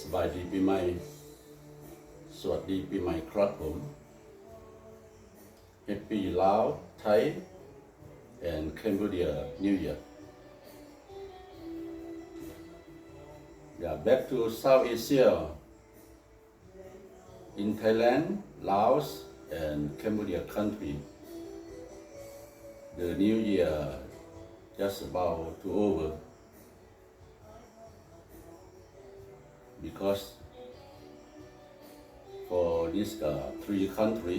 ສະບາຍດີປີໃໝ່ ສະຫວັດດີປີໃໝ່ຄັບຜົມ. Happy Lao, Thai and Cambodia New Year. Yeah, back to South Asia. In Thailand, Laos and Cambodia country, the New Year just about to over. Because for these, uh, three country,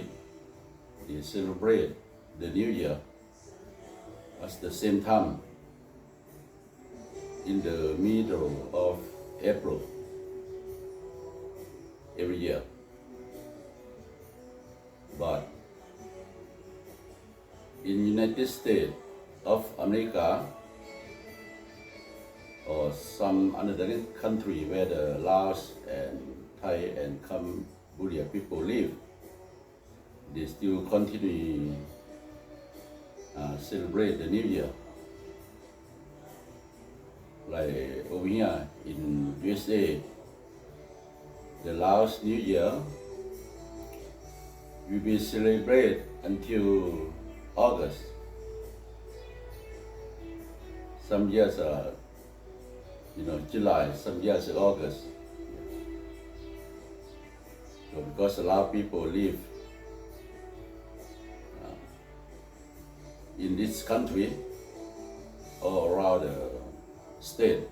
they celebrate the New Year at the same time in the middle of April every year. But in United States of America or some another country where the Laos and Thai and Cambodia people live, they still continue, uh, celebrate the New Year. Like over here in U S A, the Laos New Year will be celebrated until August. Some years, uh, you know, July, some years August. So because a lot of people live, uh, in this country, all around the state,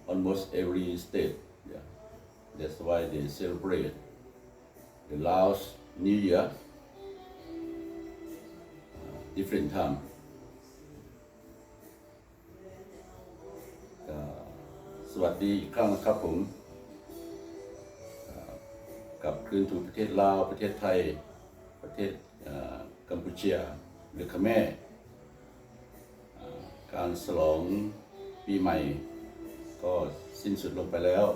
almost every state, yeah. That's why they celebrate the Laos New Year, uh, different time. ກໍສະຫວັດດີອີກຄັ້ງນະຄັບຜົມ ກໍກັບຄືນສູ່ປະເທດລາວ, ປະເທດໄທ, ປະເທດ ເອີ ກຳປູເຈຍ ຫຼືຂະແມ. ການສະຫຼອງປີໃໝ່ກໍສິ້ນສຸດລົງໄປແລ້ວ.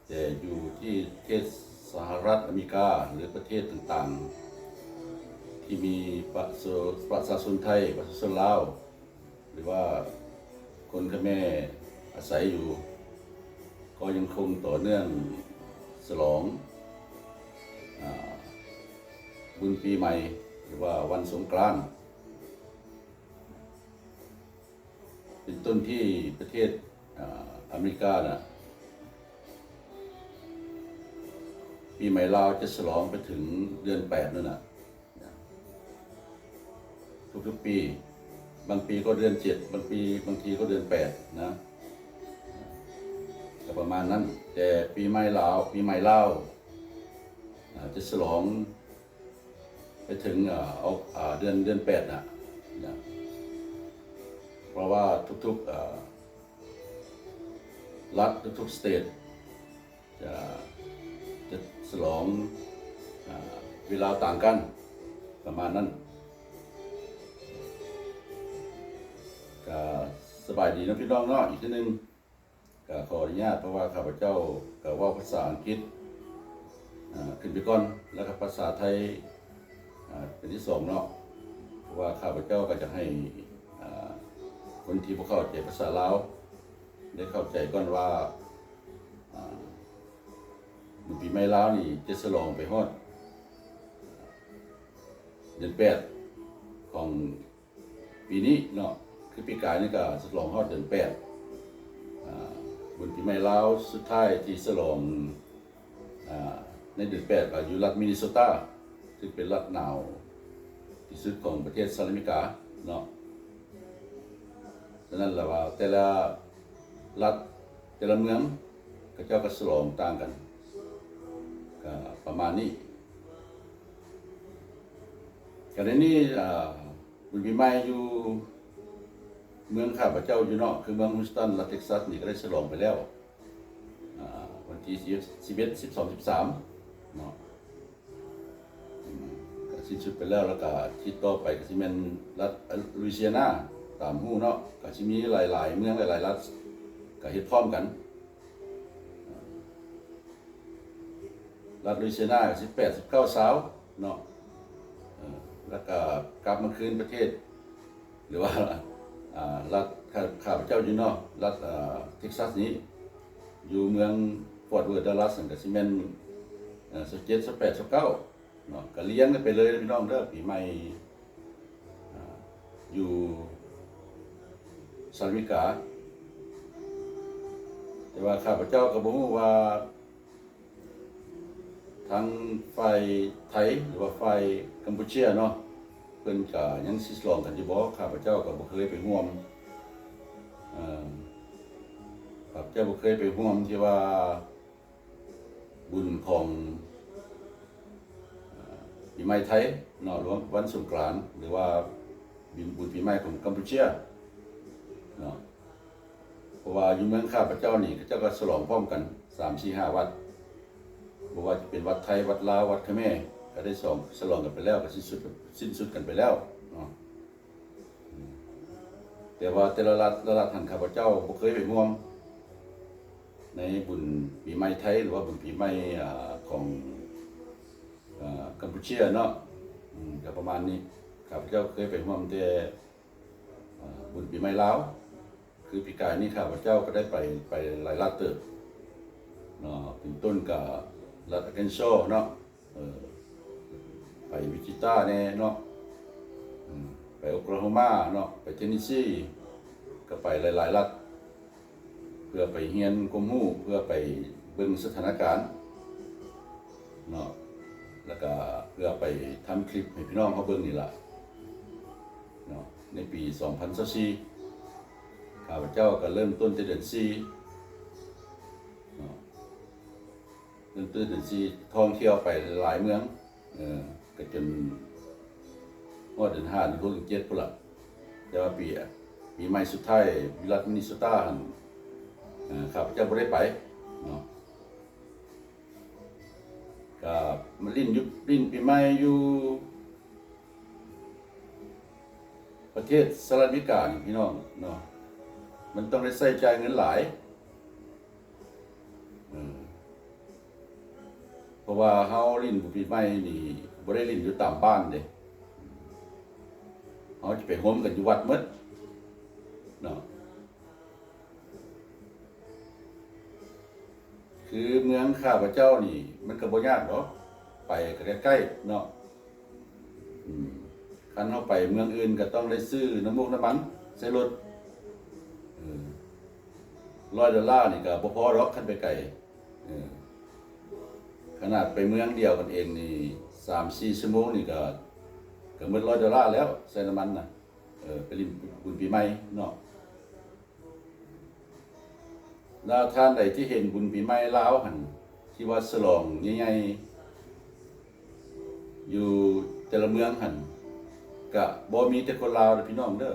ແຕ່ຢູ່ທີ່ປະເທດສະຫະລັດອາເມລິກາ ຫຼືປະເທດຕ່າງໆ ທີ່ມີປະຊາ ປະຊາຊົນໄທ, ປະຊາຊົນລາວ ຫຼືວ່າຄົນຂະແມອາໄສຢູ່ ກໍຍັງຄົງຕໍ່ເນື່ອງສະຫຼອງ ອາ ບຸນປີໃໝ່ ຫຼືວ່າວັນສົງການ. ເປັນຕົ້ນທີ່ປະເທດ ອາ ອາເມລິການະ ປີໃໝ່ລາວຈະສະຫຼອງໄປເຖິງເດືອນແປດນັ້ນນະ ທຸກໆປີ. ບາງປີກໍເດືອນເຈັດ ບາງປີ ບາງທີກໍເດືອນແປດນະ ກໍປະມານນັ້ນ. ແຕ່ປີໃໝ່ລາວ ປີໃໝ່ລາວ ອາ ຈະສະຫຼອງ ໄປເຖິງ ເອີ ອອກ ເດືອນ ເດືອນແປດນະ ເພາະວ່າທຸກໆ ເອີ ລັດ ທຸກໆສະເຕດ ຈະ ຈະສະຫຼອງ ເອີ ເວລາຕ່າງກັນ ປະມານນັ້ນ. ກະສະບາຍດີເນາະ ພີ່ນ້ອງເນາະ ອີກເທື່ອໜຶ່ງ. ກໍຂໍອະນຸຍາດ ເພາະວ່າຂ້າພະເຈົ້າກໍເວົ້າພາສາອັງກິດ ອາ ຂຶ້ນໄປກ່ອນ ແລ້ວກໍພາສາໄທ ອາ ເປັນທີສອງເນາະ. ເພາະວ່າຂ້າພະເຈົ້າກໍຢາກໃຫ້ ອາ ຄົນທີ່ບໍ່ເຂົ້າໃຈພາສາລາວ ໄດ້ເຂົ້າໃຈກ່ອນວ່າ ອາ ບຸນປີໃໝ່ລາວນີ້ຈະສະຫຼອງໄປຮອດເດືອນແປດຂອງ ປີນີ້ເນາະ ຄືປີກາຍນີ້ກໍສະຫຼອງຮອດເດືອນແປດ ອາ ບຸນປີໃໝ່ລາວສຸດທ້າຍທີ່ສະຫຼອງ ອາ ໃນເດືອນແປດກໍຢູ່ລັດມິນນີໂຊຕາ ຊຶ່ງເປັນລັດໜາວທີ່ສຸດຂອງປະເທດສະຫະລັດອາເມລິກາເນາະ. ສະນັ້ນລະວ່າແຕ່ລະລັດ ແຕ່ລະເມືອງ ເຂົາເຈົ້າກໍສະຫຼອງຕ່າງກັນ ກໍປະມານນີ້. ກໍໃນນີ້ ອາ ບຸນປີໃໝ່ຢູ່ເມືອງຂ້າພະເຈົ້າຢູ່ເນາະ ຄືເມືອງຮີສຕັນ ລັດເທັກຊັສນີ້ກໍໄດ້ສະຫຼອງໄປແລ້ວ ອາ ວັນທີສິບເອັດ ສິບສອງ ສິບສາມເນາະ ອືມ ກໍສິ້ນສຸດໄປແລ້ວ. ແລ້ວກໍທິດຕໍ່ໄປກໍຊິແມ່ນລັດ ອາ ລຸຍຊີອານາ ຕາມຮູ້ເນາະ ກໍຊິມີຫຼາຍໆເມືອງ ຫຼາຍໆລັດ ກໍເຮັດພ້ອມກັນ. ລັດລຸຍຊີອານາກໍສິບແປດ ສິບເກົ້າ ຊາວເນາະ ເອີ ແລ້ວກໍກັບມາຄືນປະເທດ ຫຼືວ່າ ອາ ລັດ ຂ້າ ຂ້າພະເຈົ້າຢູ່ເນາະ ລັດ ອາ ເທັກຊັສນີ້ ຢູ່ເມືອງຟອດເວີດ ດັລລັສ ນັ້ນກະຊິແມ່ນ ເອີ່ ຊາວເຈັດ ຊາວແປດ ຊາວເກົ້າເນາະ ກະລຽງກັນໄປເລີຍເດີພີ່ນ້ອງເດີ ປີໃໝ່ ອາ ຢູ່ສະຫະລັດອາເມລິກາ. ແຕ່ວ່າຂ້າພະເຈົ້າກໍບໍ່ຮູ້ວ່າ ທາງຝ່າຍໄທ ຫຼືວ່າຝ່າຍກຳປູເຈຍເນາະ ເພິ່ນກະຍັງຊິສະຫຼອງກັນຢູ່ບໍ່? ຂ້າພະເຈົ້າກໍບໍ່ເຄີຍໄປຮ່ວມ ເອີ່ ຂ້າພະເຈົ້າບໍ່ເຄີຍໄປຮ່ວມທີ່ວ່າບຸນຂອງ ເອີ່ ປີໃໝ່ໄທເນາະ ຫຼືວ່າວັນສົງການ ຫຼືວ່າບຸນປີໃໝ່ຂອງກຳປູເຈຍເນາະ. ເພາະວ່າຢູ່ເມືອງຂ້າພະເຈົ້ານີ້ ເຂົາເຈົ້າກໍສະຫຼອງພ້ອມກັນສາມສີ່ຫ້າວັດ ບໍ່ວ່າຈະເປັນວັດໄທ ວັດລາວ ວັດຂະແມ ກໍໄດ້ສອງ ສະຫຼອງກັນໄປແລ້ວ ກໍສິ້ນສຸດ ສິ້ນສຸດກັນໄປແລ້ວເນາະ. ແຕ່ວ່າແຕ່ລະລັດ ລະລັດຫັ້ນ ຂ້າພະເຈົ້າບໍ່ເຄີຍໄປຮ່ວມໃນບຸນປີໃໝ່ໄທ ຫຼືວ່າບຸນປີໃໝ່ ອາ ຂອງ ອາ ກຳປູເຈຍເນາະ ອືມ ກໍປະມານນີ້. ຂ້າພະເຈົ້າເຄີຍໄປຮ່ວມແຕ່ ອາ ບຸນປີໃໝ່ລາວ ຄືປີກາຍນີ້ຂ້າພະເຈົ້າກໍໄດ້ໄປ ໄປຫຼາຍລັດເຕີບເນາະ ເປັນຕົ້ນກະລັດອາແກນຊໍເນາະ ເອີ ໄປວິຈິຕາແດ່ເນາະ ອືມ ໄປໂອຄລາໂຮມາເນາະ ໄປເທນເນຊີ ກໍໄປຫຼາຍໆລັດ ເພື່ອໄປຮຽນຄວາມຮູ້ ເພື່ອໄປເບິ່ງສະຖານະການເນາະ ແລ້ວກະເພື່ອໄປທຳຄລິບໃຫ້ພີ່ນ້ອງເຮົາເບິ່ງນີ້ລະເນາະ. ໃນປີສອງພັນຊາວສີ່ ຂ້າພະເຈົ້າກໍເລີ່ມຕົ້ນແຕ່ເດືອນສີ່ເນາະ ເລີ່ມຕົ້ນເດືອນສີ່ ທ່ອງທ່ຽວໄປຫຼາຍເມືອງ ເອີ ກໍຈົນຮອດເດືອນຫ້າ ເດືອນຫົກ ເດືອນເຈັດພຸ້ນລະ. ແຕ່ວ່າປີ ປີໃໝ່ສຸດທ້າຍຢູ່ລັດມິນນິໂຊຕາຫັ້ນ ເອີ ຂ້າພະເຈົ້າບໍ່ໄດ້ໄປເນາະ ກໍມາຫຼິ້ນຢູ່ ຫຼິ້ນປີໃໝ່ຢູ່ ປະເທດສະຫະລັດອາເມລິການີ້ພີ່ນ້ອງເນາະ ມັນຕ້ອງໄດ້ໃຊ້ຈ່າຍເງິນຫຼາຍ ເອີ ເພາະວ່າເຮົາຫຼິ້ນບຸນປີໃໝ່ນີ້ບໍ່ໄດ້ຫຼິ້ນຢູ່ຕາມບ້ານເດ້ ເຮົາຈະໄປໂຮມກັນຢູ່ວັດໝົດເນາະ. ຄືເມືອງຂ້າພະເຈົ້ານີ້ ມັນກໍບໍ່ຍາກດອກ ໄປກໍໃກ້ໆເນາະ ອືມ ຄັນເຮົາໄປເມືອງອື່ນກໍຕ້ອງໄດ້ຊື້ນ້ຳມູກນ້ຳມັນໃສ່ລົດ ເອີ ຮ້ອຍໂດລານີ້ກໍບໍ່ພໍດອກ ຄັນໄປໄກ ເອີ ຂະໜາດໄປເມືອງດຽວກັນເອງນີ້ ສາມສີ່ຊົ່ວໂມງນີ້ກໍ ກໍໝົດຮ້ອຍໂດລາແລ້ວ ໃສ່ນ້ຳມັນນະ ເອີ ໄປຫຼິ້ນບຸນປີໃໝ່ເນາະ. ແລ້ວທ່ານໃດທີ່ເຫັນບຸນປີໃໝ່ລາວຫັ້ນ ທີ່ວ່າສະຫຼອງໃຫຍ່ໆ ຢູ່ແຕ່ລະເມືອງຫັ້ນ ກະບໍ່ມີແຕ່ຄົນລາວເດີພີ່ນ້ອງເດີ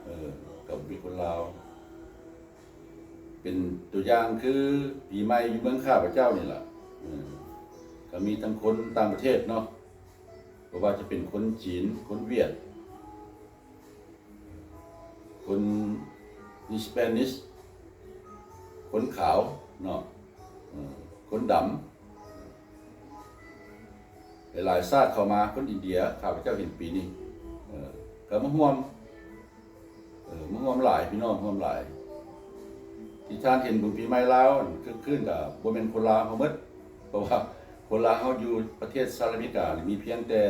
ເອີ ກະບໍ່ມີຄົນລາວ ເປັນຕົວຢ່າງຄືປີໃໝ່ຢູ່ເມືອງຂ້າພະເຈົ້ານີ້ລະ ເອີ ກະມີທັງຄົນຕ່າງປະເທດເນາະ ບໍ່ວ່າຈະເປັນຄົນຈີນ ຄົນຫວຽດ ຄົນ Hispanic ຄົນຂາວເນາະ ເອີ ຄົນດຳ ຫຼາຍໆຊາດເຂົ້າມາ ຄົນອິນເດຍ ຂ້າພະເຈົ້າເຫັນປີນີ້ ເອີ ກໍມາຮ່ວມ ເອີ ມາຮ່ວມຫຼາຍ ພີ່ນ້ອງຮ່ວມຫຼາຍ ທີ່ທ່ານເຫັນບຸນປີໃໝ່ລາວຫັ້ນ ຄຶກຄື້ນກໍບໍ່ແມ່ນຄົນລາວເຮົາໝົດ ເພາະວ່າຄົນລາວເຮົາຢູ່ປະເທດສະຫະລັດອາເມລິການີ້ມີພຽງແຕ່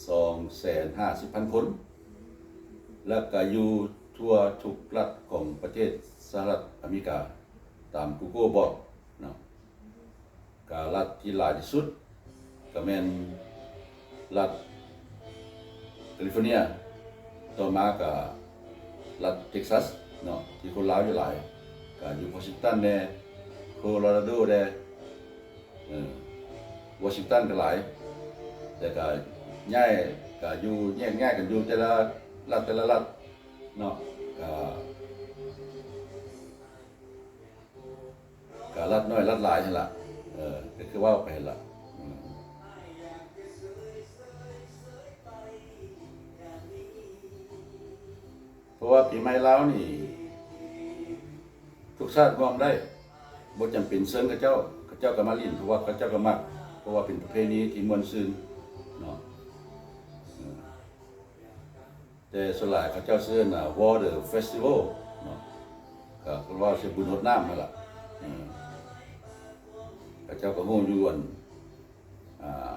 ສອງແສນຫ້າສິບພັນຄົນ ແລ້ວກໍຢູ່ທົ່ວທຸກລັດຂອງປະເທດສະຫະລັດອາເມລິກາ ຕາມ Google ບອກເນາະ. ກະລັດທີ່ຫຼາຍທີ່ສຸດກະແມ່ນລັດ California ຕໍ່ມາກະລັດ Texas ເນາະ ທີ່ຄົນລາວຢູ່ຫຼາຍ ກະຢູ່ Washington ແດ່ Colorado ແດ່ ເອີ Washington ກໍຫຼາຍ ແຕ່ກະຍ້າຍ ກະຢູ່ແຍກຍ້າຍກັນຢູ່ແຕ່ລະລັດ ແຕ່ລະລັດເນາະ ກະ ກະລັດນ້ອຍລັດຫຼາຍຫັ້ນລະ ເອີ ກໍຄືເວົ້າໄປຫັ້ນລະ ເອີ ເພາະວ່າປີໃໝ່ລາວນີ້ ທຸກຊາດຮ່ວມໄດ້ ບໍ່ຈຳເປັນເຊີນເຂົາເຈົ້າ ເຂົາເຈົ້າກໍມາຫຼິ້ນ ເພາະວ່າເຂົາເຈົ້າກໍມັກ ເພາະວ່າເປັນປະເພນີທີ່ມ່ວນຊື່ນເນາະ ເອີ ແຕ່ສ່ວນຫຼາຍເຂົາເຈົ້າເອີ້ນວ່າ Water Festival ເນາະ ກໍເພິ່ນເວົ້າໃສ່ບຸນຫົດນ້ຳຫັ້ນລະ ເອີ ເຂົາເຈົ້າກໍຮູ້ຢູ່ ອັນ ອ່າ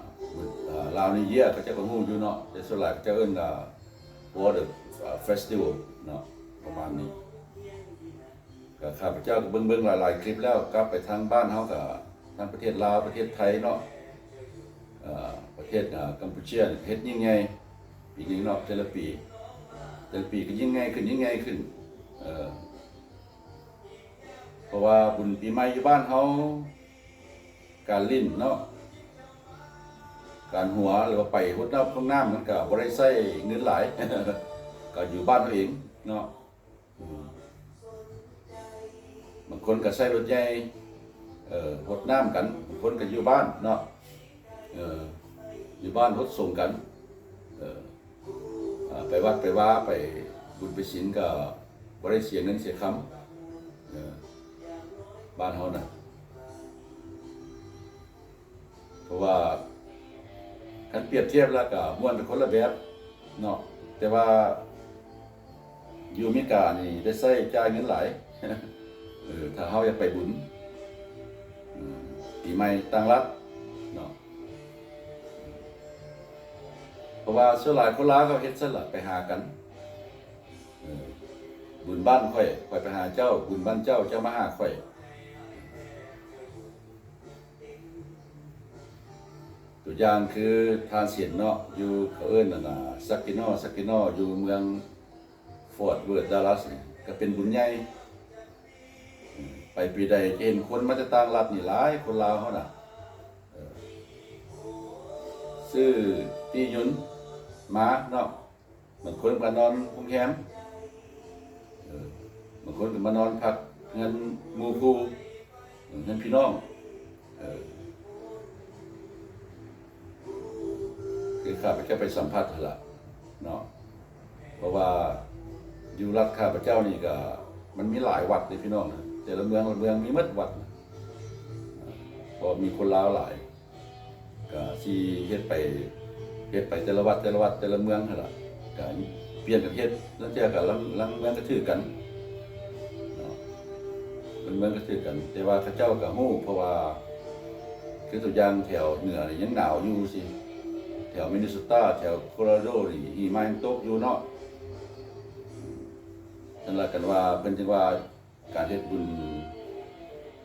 ອ່າ ລາວນິວເຢຍ ເຂົາເຈົ້າກໍຮູ້ຢູ່ເນາະ, ແຕ່ສ່ວນຫຼາຍເຂົາເຈົ້າເອີ້ນວ່າ War the Festival ເນາະ ປະມານນີ້. ກໍຂ້າພະເຈົ້າກໍເບິ່ງໆຫຼາຍໆຄລິບແລ້ວ, ກັບໄປທາງບ້ານເຮົາກໍ ທາງປະເທດລາວ ປະເທດໄທເນາະ, ເອີ ປະເທດ ອ່າ ກຳປູເຈຍເຮັດຍິ່ງໃຫຍ່ປີນີ້ເນາະ, ແຕ່ລະປີ ແຕ່ລະປີກໍຍິ່ງໃຫຍ່ຂຶ້ນ ຍິ່ງໃຫຍ່ຂຶ້ນ. ເອີ ເພາະວ່າບຸນປີໃໝ່ຢູ່ບ້ານເຮົາ ການຫຼິ້ນເນາະ ການຫົວ ຫຼືວ່າໄປຫົດນ້ຳຫົດນ້ຳ ມັນກະບໍ່ໄດ້ໃຊ້ເງິນຫຼາຍ ກະຢູ່ບ້ານເຮົາເອງເນາະ. ອືມ ບາງຄົນກະໃຊ້ລົດໃຫຍ່ ເອີ ຫົດນ້ຳກັນ, ບາງຄົນກະຢູ່ບ້ານເນາະ ເອີ ຢູ່ບ້ານຫົດສົງກັນ ເອີ ອ່າ ໄປວັດໄປວາ ໄປບຸນໄປສິນກໍບໍ່ໄດ້ເສຍເງິນເສຍຄຳ ເອີ ບ້ານເຮົານະ. ເພາະວ່າຄັນປຽບທຽບແລ້ວກໍມ່ວນໄປຄົນລະແບບເນາະ, ແຕ່ວ່າຢູ່ອາເມລິການີ້ໄດ້ໃຊ້ຈ່າຍເງິນຫຼາຍ ເອີ ຖ້າເຮົາຢາກໄປບຸນ ເອີ ປີໃໝ່ຕ່າງລັດເນາະ. ເພາະວ່າສ່ວນຫຼາຍຄົນລາວເຂົາເຮັດຊັ້ນລະ ໄປຫາກັນ ເອີ ບຸນບ້ານຂ້ອຍ ຂ້ອຍໄປຫາເຈົ້າ, ບຸນບ້ານເຈົ້າ ເຈົ້າມາຫາຂ້ອຍ. ຕົວຢ່າງຄືທ່ານເຫັນເນາະ ຢູ່ ເຂົາເອີ້ນອັນນ່າ ສັກກິນໍ ສັກກິນໍ ຢູ່ເມືອງ Fort Worth Dallas ນີ້ ກໍເປັນບຸນໃຫຍ່. ເອີ ໄປປີໃດຈະເຫັນຄົນມາແຕ່ຕ່າງລັດນີ້ຫຼາຍ, ຄົນລາວເຮົານະ ເອີ ຊື້ປີ້ຍົນມາເນາະ, ບາງຄົນກໍນອນໂຮງແຮມ ເອີ ບາງຄົນກໍມານອນພັກເຮືອນໝູ່ຄູ່ ເຮືອນພີ່ນ້ອງ ເອີ ຄືຂ້າພະເຈົ້າໄປສຳຜັດຫັ້ນລະເນາະ. ເພາະວ່າຢູ່ລັດຂ້າພະເຈົ້ານີ້ກໍ ມັນມີຫຼາຍວັດເດ້ພີ່ນ້ອງນະ, ແຕ່ລະເມືອງລະເມືອງມີໝົດວັດນະ ເພາະມີຄົນລາວຫຼາຍ ກໍຊິເຮັດໄປ ເຮັດໄປແຕ່ລະວັດ ແຕ່ລະວັດ ແຕ່ລະເມືອງຫັ້ນລະ ກໍປ່ຽນກັນເຮັດ. ລາງເທື່ອກໍລາງ ລາງເມືອງກໍຖືກກັນເນາະ, ລາງເມືອງກໍຖືກກັນ ແຕ່ວ່າເຂົາເຈົ້າກໍຮູ້ ເພາະວ່າ ຄືຕົວຢ່າງແຖວເໜືອນີ້ຍັງໜາວຢູ່ຊີ້, ແຖວມິນເນໂຊຕາ ແຖວໂຄໂລຣາໂດນີ້ຫິມະຍັງຕົກຢູ່ເນາະ. ນັ້ນລະ ກັນວ່າ ເພິ່ນຈຶ່ງວ່າ ການເຮັດບຸນ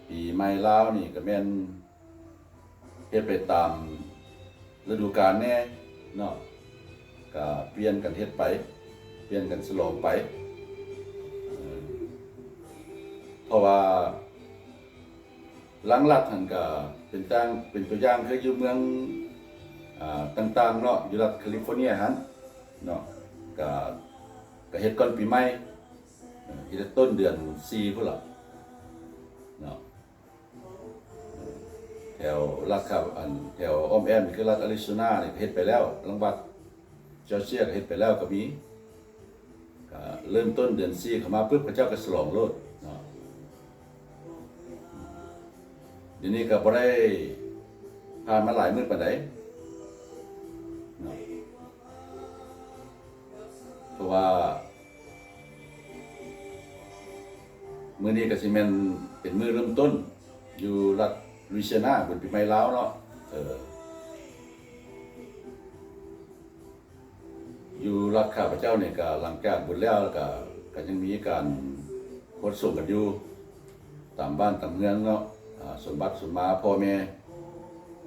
ປີໃໝ່ລາວນີ້ກໍແມ່ນເຮັດໄປຕາມລະດູການແດ່ເນາະ, ກະປ່ຽນກັນເຮັດໄປ ປ່ຽນກັນສະຫຼອງໄປ. ເອີ ເພາະວ່າລາງລັດຫັ້ນກະເປັນຕ່າງ ເປັນຕົວຢ່າງ ຄືຢູ່ເມືອງ ອ່າ ຕ່າງໆເນາະ, ຢູ່ລັດຄາລິຟໍເນຍຫັ້ນເນາະ ກະ ກະເຮັດກ່ອນປີໃໝ່ ເອີ ເຮັດແຕ່ຕົ້ນເດືອນສີ່ພຸ້ນລະເນາະ. ເອີ ແຖວລັດຄາ ອັນ ແຖວອ້ອມແອ້ມນີ້ຄືລັດອາຣິໂຊນານີ້ເຮັດໄປແລ້ວ, ລັງວັດຈໍເຈຍກໍເຮັດໄປແລ້ວກໍມີ. ກໍເລີ່ມຕົ້ນເດືອນສີ່ເຂົ້າມາປຶບ ເຂົາເຈົ້າກໍສະຫຼອງໂລດເນາະ. ດຽວນີ້ກໍບໍ່ໄດ້ຜ່ານມາຫຼາຍມື້ປານໃດເນາະ, ເພາະວ່າ ມື້ນີ້ກໍຊິແມ່ນເປັນມື້ເລີ່ມຕົ້ນ ຢູ່ລັດລຸຍຊີອານາ ບຸນປີໃໝ່ລາວເນາະ. ເອີ ຢູ່ລັດຂ້າພະເຈົ້ານີ້ ກໍຫຼັງຈາກບຸນແລ້ວ ແລ້ວກໍ ກໍຍັງມີການຫົດສົງກັນຢູ່ ຕາມບ້ານຕາມເມືອງເນາະ, ອ່າ ສົມບັດສົມມາພໍ່ແມ່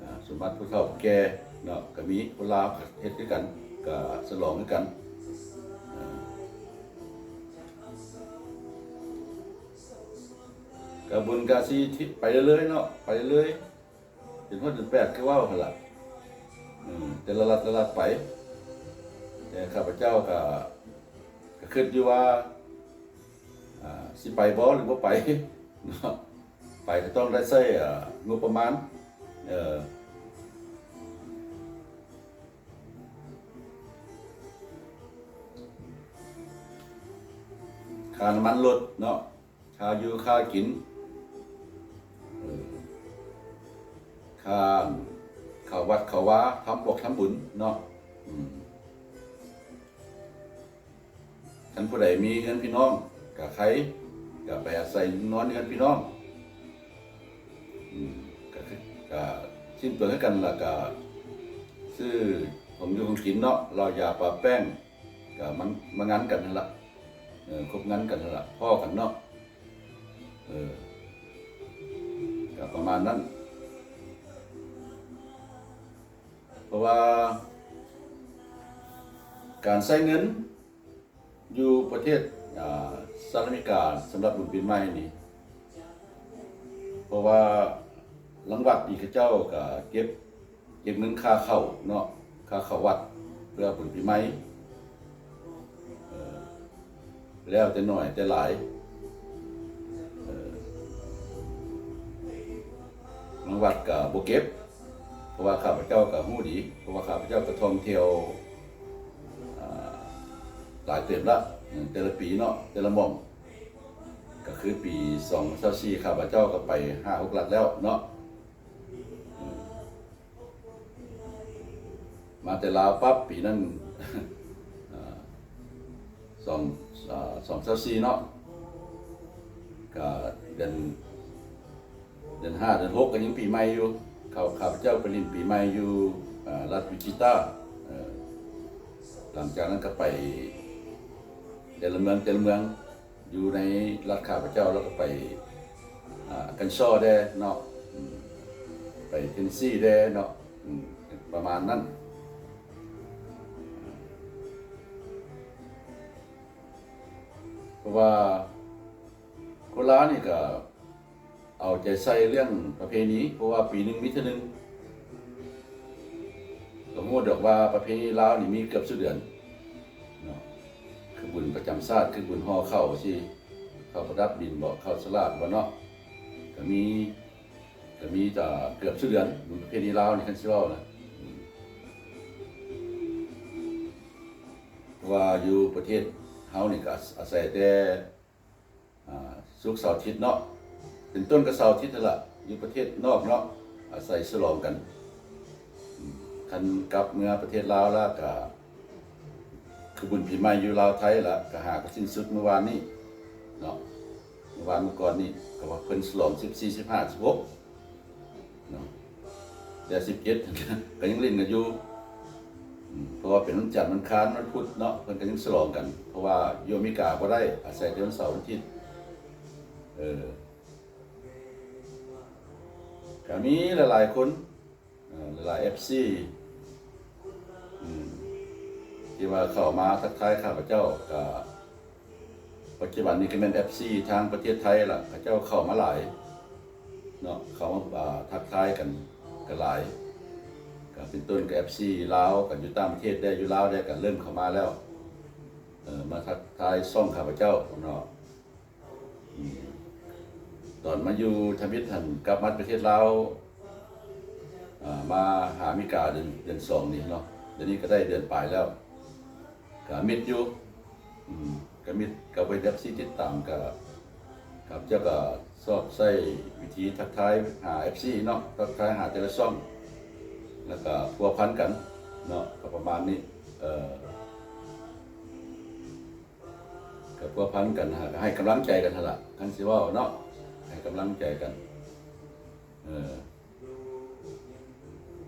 ອ່າ ສົມບັດຜູ້ເຖົ້າຜູ້ແກ່ເນາະ, ກໍມີຄົນລາວເຮັດຄືກັນ ກໍສະຫຼອງຄືກັນ. ກໍບຸນກະຊິໄປເລື້ອຍໆເນາະ, ໄປເລື້ອຍໆ ເປັນຮອດເດືອນແປດຄືເວົ້າຫັ້ນລະ. ອືມ ແຕ່ລະລັດ ແຕ່ລະລັດໄປ, ແຕ່ຂ້າພະເຈົ້າກໍ ກໍຄິດຢູ່ວ່າ ອ່າ ຊິໄປບໍ່ ຫຼືບໍ່ໄປເນາະ, ໄປກໍຕ້ອງໄດ້ໃຊ້ ອ່າ ງົບປະມານ ເອີ ຄ່ານ້ຳມັນລົດເນາະ, ຄ່າຢູ່ຄ່າກິນ ເອີ ຄ່າເຂົ້າວັດເຂົ້າວາ ທຳບວກທຳບຸນເນາະ. ອືມ ຄັນຜູ້ໃດມີເຮືອນພີ່ນ້ອງກະໄຄ ກະໄປອາໄສນອນເຮືອນພີ່ນ້ອງ ອືມ ກໍຄື ກໍສິ້ນເປືອງຄືກັນ ແລ້ວກໍຊື້ຂອງຢູ່ຂອງກິນເນາະ ເຫຼົ້າຢາປາແປ້ງ ກໍມັນມາງານກັນຫັ້ນລະ ເອີ ຄົບງານກັນຫັ້ນລະ ພໍ້ກັນເນາະ ເອີ ກໍປະມານນັ້ນ ເພາະວ່າການໃຊ້ເງິນ ຢູ່ປະເທດ ອາ ສະຫະລັດອາເມລິກາ ສຳລັບບຸນປີໃໝ່ນີ້ ເພາະວ່າລັງວັດນີ້ເຂົາເຈົ້າກະເກັບ ເກັບເງິນຄ່າເຂົ້າເນາະ ຄ່າເຂົ້າວັດເພື່ອບຸນປີໃໝ່ ເອີ ແລ້ວແຕ່ໜ້ອຍແຕ່ຫຼາຍ ເອີ ລັງວັດກະບໍ່ເກັບ ເພາະວ່າຂ້າພະເຈົ້າກໍຮູ້ດີ ເພາະວ່າຂ້າພະເຈົ້າກໍທ່ອງທ່ຽວ ອາ ຫຼາຍເຕີບລະ ແຕ່ລະປີເນາະ ແຕ່ລະໝ່ອງ ກໍຄືປີສອງພັນຊາວສີ່ ຂ້າພະເຈົ້າກໍໄປຫ້າຫົກລັດແລ້ວເນາະ ມາແຕ່ລາວປັບ ປີນັ້ນ ອາ ສອງ ອາ ສອງພັນຊາວສີ່ເນາະ ກໍເດືອນ ເດືອນຫ້າເດືອນຫົກກໍຍັງປີໃໝ່ຢູ່ ເຂົາ ຂ້າພະເຈົ້າໄປຫຼິ້ນປີໃໝ່ຢູ່ ອາ ລັດວິຈິຕາ ເອີ ຫຼັງຈາກນັ້ນກໍໄປແຕ່ລະເມືອງ ແຕ່ລະເມືອງ ຢູ່ໃນລັດຂ້າພະເຈົ້າ ແລ້ວກໍໄປ ອາ ອາກັນຊໍແດ່ເນາະ ອືມ ໄປເທັນເນສຊີແດ່ເນາະ ອືມ ປະມານນັ້ນ ເພາະວ່າຄົນລາວນີ້ກໍ ເອົາໃຈໃສ່ເລື່ອງປະເພນີ ເພາະວ່າປີໜຶ່ງມີເທື່ອໜຶ່ງ ກໍຮູ້ດອກວ່າປະເພນີລາວນີ້ມີເກືອບສູ່ເດືອນເນາະ ຄືບຸນປະຈຳຊາດ ຄືບຸນຫໍ່ເຂົ້າຊີ້ ເຂົ້າປະດັບດິນບໍ ເຂົ້າສະຫຼາກບໍເນາະ ກໍມີ ກໍມີແຕ່ເກືອບສູ່ເດືອນ ບຸນປະເພນີລາວນີ້ ຄັນຊິເວົ້ານະ ເພາະວ່າຢູ່ປະເທດເຮົານີ້ກໍອາໄສແຕ່ ອາ ສຸກເສົາອາທິດເນາະ ເປັນຕົ້ນກໍເສົາອາທິດຫັ້ນລະ ຢູ່ປະເທດນອກເນາະ ອາໄສສະຫຼອງກັນ ຄັນກັບເມືອປະເທດລາວລະກະ ຄືບຸນປີໃໝ່ຢູ່ລາວໄທລະ ກະຫາກໍສິ້ນສຸດມື້ວານນີ້ເນາະ ມື້ວານມື້ກ່ອນນີ້ ກໍວ່າເພິ່ນສະຫຼອງສິບສີ່ ສິບຫ້າ ສິບຫົກ ເນາະ ແຕ່ສິບເຈັດ ກໍຍັງຫຼິ້ນກັນຢູ່ ອືມ ເພາະວ່າເປັນວັນຈັນ ວັນຄານ ວັນພຸດເນາະ ເພິ່ນກໍຍັງສະຫຼອງກັນ ເພາະວ່າຢູ່ອາເມລິກາບໍ່ໄດ້ ອາໄສແຕ່ວັນເສົາວັນອາທິດ ເອີ ກໍມີຫຼາຍໆຄົນ ເອີ ຫຼາຍໆເອັຟຊີ ອືມ ທີ່ວ່າເຂົ້າມາທັກທາຍຂ້າພະເຈົ້າ ກໍ ປັດຈຸບັນນີ້ກໍແມ່ນເອັຟຊີທາງປະເທດໄທລະ ເຂົາເຈົ້າເຂົ້າມາຫຼາຍເນາະ ເຂົ້າມາ ອາ ທັກທາຍກັນກໍຫຼາຍ ກໍເປັນຕົ້ນກໍເອັຟຊີລາວ ກໍຢູ່ຕ່າງປະເທດແດ່ ຢູ່ລາວແດ່ ກໍເລີ່ມເຂົ້າມາແລ້ວ ເອີ ມາທັກທາຍຊ່ອງຂ້າພະເຈົ້າເນາະ ອືມ ຕອນມາຢູ່ທຳອິດຫັ້ນ ກັບມາປະເທດລາວ ອາ ມາຫາອາເມລິກາເດືອນ ເດືອນສອງນີ້ເນາະ ດຽວນີ້ກໍໄດ້ເດືອນປາຍແລ້ວ ກະມິດຢູ່ ອືມ ກະມິດ ກະເປັນເອັຟຊີຕິດຕາມ ກະ ຂ້າພະເຈົ້າກະຊອກໃຊ້ວິທີທັກທາຍຫາເອັຟຊີເນາະ ທັກທາຍຫາແຕ່ລະຊ່ອງ ແລ້ວກະພົວພັນກັນເນາະ ກະປະມານນີ້ ເອີ ກະພົວພັນກັນ ກະໃຫ້ກຳລັງໃຈກັນຫັ້ນລະ ຄັນຊິເວົ້າເນາະ ໃຫ້ກຳລັງໃຈກັນ ເອີ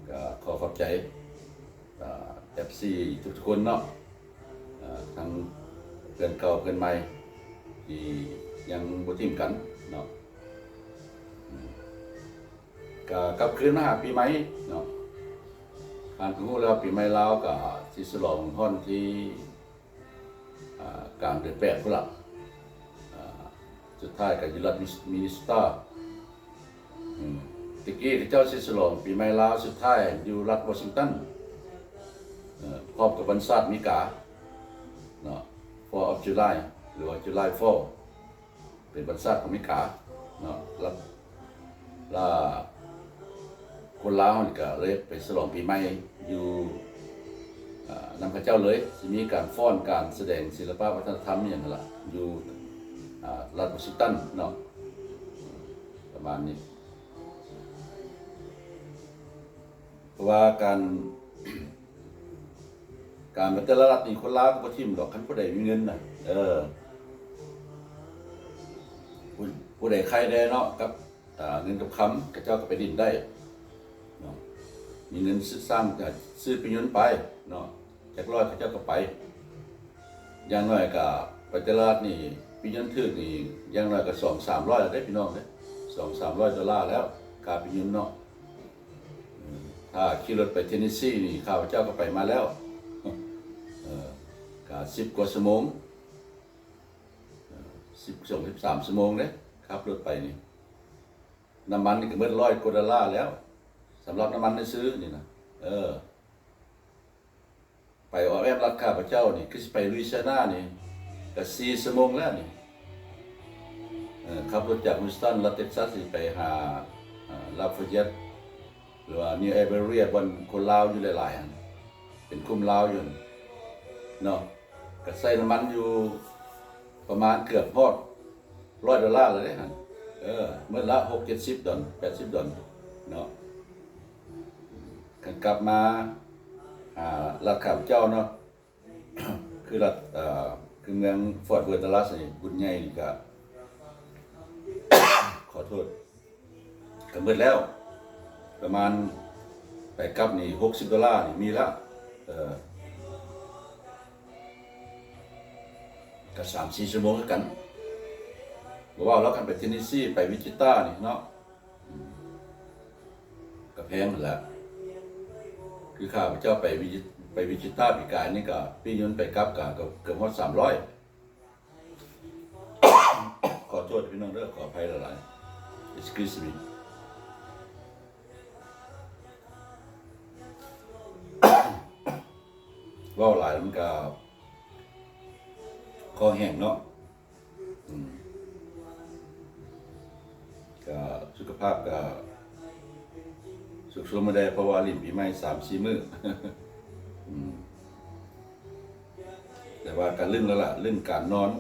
ກໍຂໍຂອບໃຈ ອາ ເອັຟຊີທຸກໆຄົນເນາະ ອາ ທັງເພື່ອນເກົ່າເພື່ອນໃໝ່ ທີ່ຍັງບໍ່ຖິ້ມກັນເນາະ ກໍກັບຄືນມາຫາປີໃໝ່ເນາະ ທ່ານກໍຮູ້ແລ້ວ ປີໃໝ່ລາວກໍຊິສະຫຼອງຮອດວັນທີ ອ່າ ກາງເດືອນແປດພຸ້ນລະ ອ່າ ສຸດທ້າຍກໍຢູ່ລັດມິນນິໂຊຕາ ອືມ ແຕ່ກີ້ເຂົາເຈົ້າຊິສະຫຼອງປີໃໝ່ລາວສຸດທ້າຍຢູ່ລັດວໍຊິງຕັນ ເອີ ພ້ອມກັບວັນຊາດອາເມລິກາເນາະ Fourth of July ຫຼືວ່າ July Four ເປັນວັນຊາດຂອງອາເມລິກາເນາະ ລະ ລະຄົນລາວເຮົານີ້ກະເລີຍໄປສະຫຼອງປີໃໝ່ຢູ່ ອ່າ ນຳເຂົາເຈົ້າເລີຍ ຊິມີການຟ້ອນ ການສະແດງສິລະປະວັດທະນະທຳອີ່ຫຍັງຫັ້ນລະ ຢູ່ ອ່າ ລັດວໍຊິງຕັນເນາະ ປະມານນີ້ ເພາະວ່າການ ການໄປແຕ່ລະລັດນີ້ ຄົນລາວກໍບໍ່ຖິ້ມດອກ ຄັນຜູ້ໃດມີເງິນນະ ເອີ ຜູ້ ຜູ້ໃດໄຄແດ່ເນາະ ກັບ ອ່າ ເງິນກັບຄຳ ເຂົາເຈົ້າກໍໄປຫຼິ້ນໄດ້ເນາະ ມີເງິນຊື້ຊ້າງ ກໍຊື້ປີ້ຍົນໄປເນາະ ຈັກຮ້ອຍເຂົາເຈົ້າກໍໄປ ຢ່າງໜ້ອຍກໍໄປຕະຫຼາດນີ້ ປີ້ຍົນຖືກນີ້ ຢ່າງໜ້ອຍກໍສອງສາມຮ້ອຍແລ້ວເດ້ພີ່ນ້ອງເດ້ ສອງສາມຮ້ອຍໂດລາແລ້ວ ຄ່າປີ້ຍົນເນາະ. ຖ້າຂີ່ລົດໄປເທນເນສຊີນີ້ ຂ້າພະເຈົ້າກໍໄປມາແລ້ວ ເອີ ກໍສິບກວ່າຊົ່ວໂມງ ເອີ ສິບສອງ ສິບສາມຊົ່ວໂມງເດ້ ຂັບລົດໄປນີ້ ນ້ຳມັນນີ້ກໍໝົດຮ້ອຍກວ່າໂດລາແລ້ວ ສຳລັບນ້ຳມັນຊື່ໆນີ້ນະ ເອີ. ໄປອ້ອມແອ້ມລັດຂ້າພະເຈົ້ານີ້ ຄືຊິໄປລຸຍຊຽນານີ້ ກໍສີ່ຊົ່ວໂມງແລ້ວນີ້ ເອີ ຂັບລົດຈາກຮີສຕັນ ລັດເທັກຊັສ ຊິໄປຫາ ເອີ ລາຟາເຢດ ຫຼືວ່ານິວເອເບເຣຍ ບ່ອນຄົນລາວຢູ່ຫຼາຍໆຫັ້ນ ເປັນກຸ່ມລາວຢູ່ຫັ້ນເນາະ ກໍໃຊ້ນ້ຳມັນຢູ່ປະມານເກືອບຮອດຮ້ອຍໂດລາແລ້ວເດ້ຫັ້ນ ເອີ ມື້ລະຫົກເຈັດສິບດອນ ແປດສິບດອນເນາະ. ຄັນກັບມາ ອ່າ ລັດຂ້າພະເຈົ້າເນາະ ຄືລັດ ເອີ ຄືເມືອງຟອດເວີດດັລລັສນີ້ ບຸນໃຫຍ່ນີ້ກະ ຂໍໂທດ ກະໝົດແລ້ວ ປະມານໄປກັບນີ້ຫົກສິບໂດລານີ້ມີແລ້ວ ເອີ ກະສາມສີ່ຊົ່ວໂມງຄືກັນ ບໍ່ເວົ້າແລ້ວ ຄັນໄປເທນເນສຊີ ໄປວິຈິຕານີ້ເນາະ ກະແພງຫັ້ນແຫຼະ ຄືຂ້າພະເຈົ້າໄປວິ ໄປວິຈິຕາປີກາຍນີ້ກະປີ້ຍົນໄປກັບກະເກືອບ ເກືອບຮອດສາມຮ້ອຍ ຂໍໂທດພີ່ນ້ອງເດີ ຂໍອະໄພຫຼາຍໆ excuse me ເວົ້າຫຼາຍແລ້ວມັນກະຄໍແຫ້ງເນາະ. ອືມ ກະສຸຂະພາບກະສຸກໂຊມແດ່ ເພາະວ່າຫຼິ້ນປີໃໝ່ສາມສີ່ມື້ ອືມ ແຕ່ວ່າກະລຶ້ງແລ້ວລະ ລຶ້ງການນອນ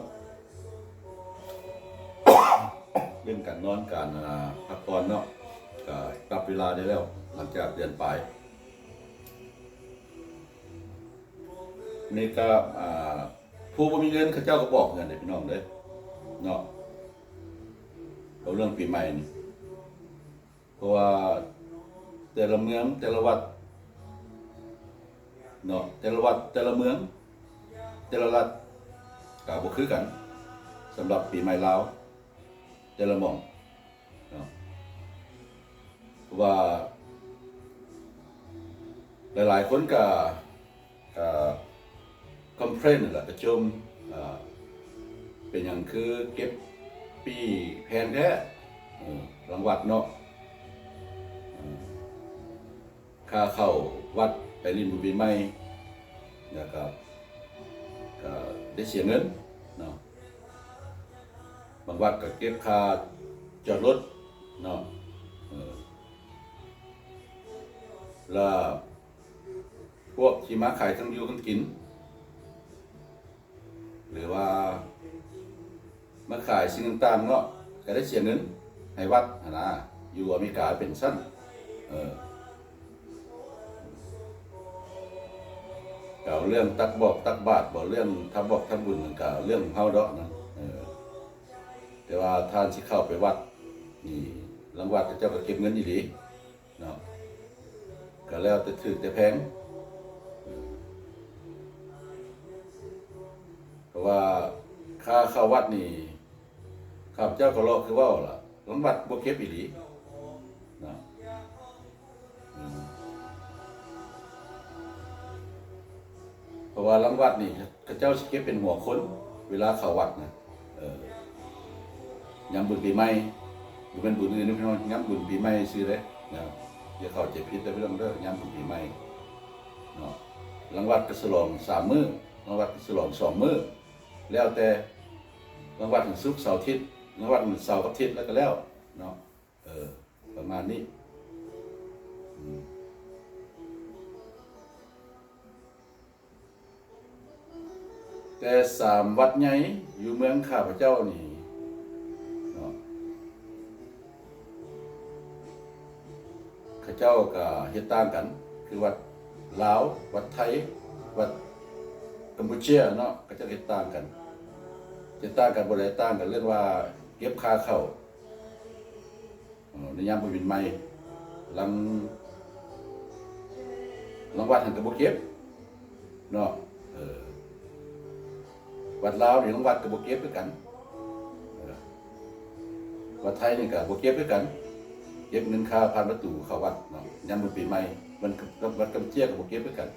ລຶ້ງການນອນ ການ ອ່າ ພັກຜ່ອນເນາະ ກະປັບເວລາໄດ້ແລ້ວ ຫຼັງຈາກເດືອນປາຍ ນີ້ກະ ອ່າ ຜູ້ບໍ່ມີເງິນເຂົາເຈົ້າກໍບໍ່ອອກເຮືອນເດ້ພີ່ນ້ອງເດີເນາະ ເວົ້າເລື່ອງປີໃໝ່ນີ້ ເພາະວ່າແຕ່ລະເມືອງ ແຕ່ລະວັດເນາະ ແຕ່ລະວັດ ແຕ່ລະເມືອງ ແຕ່ລະລັດກໍບໍ່ຄືກັນ ສຳລັບປີໃໝ່ລາວ ແຕ່ລະໝ່ອງເນາະ ເພາະວ່າຫຼາຍໆຄົນກໍ ກໍຄອມເພລນນັ້ນແຫຼະ ປະຊຸມ ເປັນຫຍັງຄືເກັບປີ້ແພງແທ້ ເອີ ລາງວັດເນາະ ເອີ ຄ່າເຂົ້າວັດໄປຫຼິ້ນບຸນປີໃໝ່ ແລ້ວກໍ ກໍໄດ້ເສຍເງິນເນາະ ບາງວັດກໍເກັບຄ່າຈອດລົດເນາະ ເອີ ແລ້ວ ພວກທີ່ມາຂາຍເຄື່ອງຢູ່ເຄື່ອງກິນ ຫຼືວ່າມາຂາຍສິ່ງຕ່າງໆເນາະ ກໍໄດ້ເສຍເງິນໃຫ້ວັດຫັ້ນນາ ຢູ່ອາເມລິກາເປັນຊັ້ນ ເອີ ກໍເລື່ອງຕັກບອກຕັກບາດບໍ ເລື່ອງທຳບອກທຳບຸນ ມັນກໍເລື່ອງຂອງເຮົາດອກນະ ເອີ ແຕ່ວ່າທ່ານຊິເຂົ້າໄປວັດນີ້ ລາງວັດເຂົາເຈົ້າກໍເກັບເງິນອີ່ຫຼີ ເນາະ ກໍແລ້ວແຕ່ຖືກແຕ່ແພງ ເພາະວ່າຄ່າເຂົ້າວັດນີ້ ຂ້າພະເຈົ້າກໍເລາະຄືເວົ້າລະ ລາງວັດບໍ່ເກັບອີ່ຫຼີເນາະ ອືມ ເພາະວ່າລາງວັດນີ້ ເຂົາເຈົ້າຊິເກັບເປັນຫົວຄົນ ເວລາເຂົ້າວັດນະ ເອີ ຍາມບຸນປີໃໝ່ ບໍ່ແມ່ນບຸນອື່ນເດ້ພີ່ນ້ອງ ຍາມບຸນປີໃໝ່ຊື່ເດ້ ນະ ຢ່າເຂົ້າໃຈຜິດເດີພີ່ນ້ອງເດີ ຍາມບຸນປີໃໝ່ເນາະ ລາງວັດກໍສະຫຼອງສາມມື້ ລາງວັດກໍສະຫຼອງສອງມື້ ແລ້ວແຕ່ ລາງວັດວັນສຸກ ເສົາ ອາທິດ ລາງວັດວັນເສົາກັບອາທິດ ແລ້ວກໍແລ້ວເນາະ ເອີ ປະມານນີ້ ອືມ. ແຕ່ສາມວັດໃຫຍ່ຢູ່ເມືອງຂ້າພະເຈົ້ານີ້ເນາະ ເຂົາເຈົ້າກໍເຮັດຕ່າງກັນ ຄືວັດລາວ ວັດໄທ ວັດກຳປູເຈຍເນາະ ເຂົາເຈົ້າເຮັດຕ່າງກັນ ເຮັດຕ່າງກັນບໍ່ໄດ້ ຕ່າງກັນເລື່ອງວ່າເກັບຄ່າເຂົ້າ ໃນຍາມບຸນປີໃໝ່ ລັງ ລັງວັດຫັ້ນກໍບໍ່ເກັບເນາະ. ເອີ ວັດລາວນີ້ ລັງວັດກໍບໍ່ເກັບຄືກັນ. ເອີ ວັດໄທນີ້ກໍບໍ່ເກັບຄືກັນ, ເກັບເງິນຄ່າຜ່ານປະຕູເຂົ້າວັດເນາະ ຍາມບຸນປີໃໝ່. ວັດ ວັດກຳເຈຍກໍບໍ່ເກັບຄືກັນ,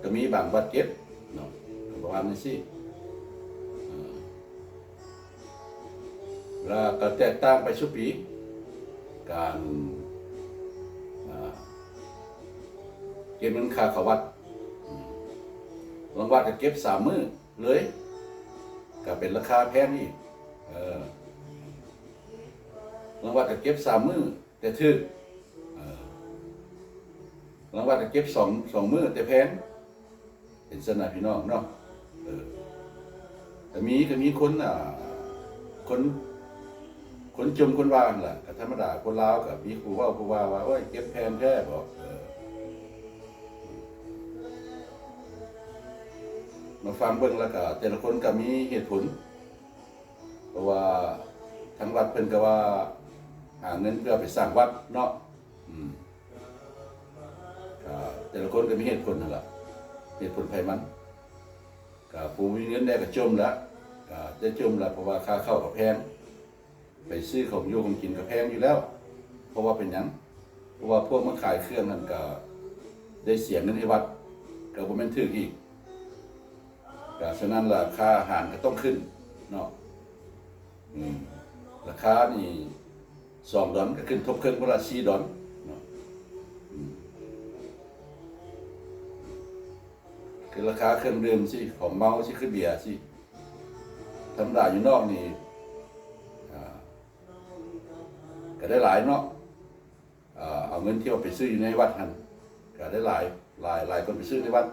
ກໍມີບາງວັດເກັບເນາະ ກໍປະມານຈັ່ງຊີ້. ເອີ ແລ້ວກໍແຕກຕ່າງໄປສູ່ປີ ການ ອ່າ ເກັບເງິນຄ່າເຂົ້າວັດ. ອືມ ລາງວັດກໍເກັບສາມມື້ເລີຍ ກໍເປັນລາຄາແພງອີກ. ເອີ ລາງວັດກໍເກັບສາມມື້ແຕ່ຖືກ, ເອີ ລາງວັດກໍເກັບສອງ ສອງມື້ແຕ່ແພງ. ເປັນຊັ້ນນະພີ່ນ້ອງເນາະ. ເອີ ກໍມີ ກໍມີຄົນ ອ່າ ຄົນ ຄົນຈົ່ມຄົນວ່າຫັ້ນລະ, ກໍທຳມະດາ ຄົນລາວກໍມີຜູ້ເວົ້າຜູ້ວ່າວ່າ ໂອ້ຍ ເກັບແພງແທ້ບໍ. ເອີ ມາຟັງເບິ່ງແລ້ວກໍ ແຕ່ລະຄົນກໍມີເຫດຜົນ, ເພາະວ່າທາງວັດເພິ່ນກໍວ່າຫາເງິນເພື່ອໄປສ້າງວັດເນາະ. ອືມ ກໍແຕ່ລະຄົນກໍມີເຫດຜົນຫັ້ນລະ, ເຫດຜົນໃຜມັນ. ກໍຜູ້ມີເງິນແດ່ກໍຈົ່ມລະ, ກໍໄດ້ຈົ່ມລະ ເພາະວ່າຄ່າເຂົ້າກໍແພງ, ໄປຊື້ຂອງຢູ່ຂອງກິນກໍແພງຢູ່ແລ້ວ. ເພາະວ່າເປັນຫຍັງ? ເພາະວ່າພວກມາຂາຍເຄື່ອງຫັ້ນກໍໄດ້ເສຍເງິນໃຫ້ວັດ, ກໍບໍ່ແມ່ນຖືກອີກ. ກໍສະນັ້ນລາຄາອາຫານກໍຕ້ອງຂຶ້ນເນາະ. ອືມ ລາຄານີ້ສອງດອນ ກໍຂຶ້ນທົບເຄິ່ງພຸ້ນລະ ສີ່ດອນເນາະ. ອືມ ຄືລາຄາເຄື່ອງດື່ມຊີ້ ຂອງເມົາຊີ້ ຄືເບຍຊີ້ ທຳມະດາຢູ່ນອກນີ້ ອ່າ ກໍໄດ້ຫຼາຍເນາະ. ເອີ ເອົາເງິນທີ່ວ່າໄປຊື້ຢູ່ໃນວັດຫັ້ນ ກໍໄດ້ຫຼາຍ ຫຼາຍ ຫຼາຍກວ່າໄປຊື້ໃນວັດ,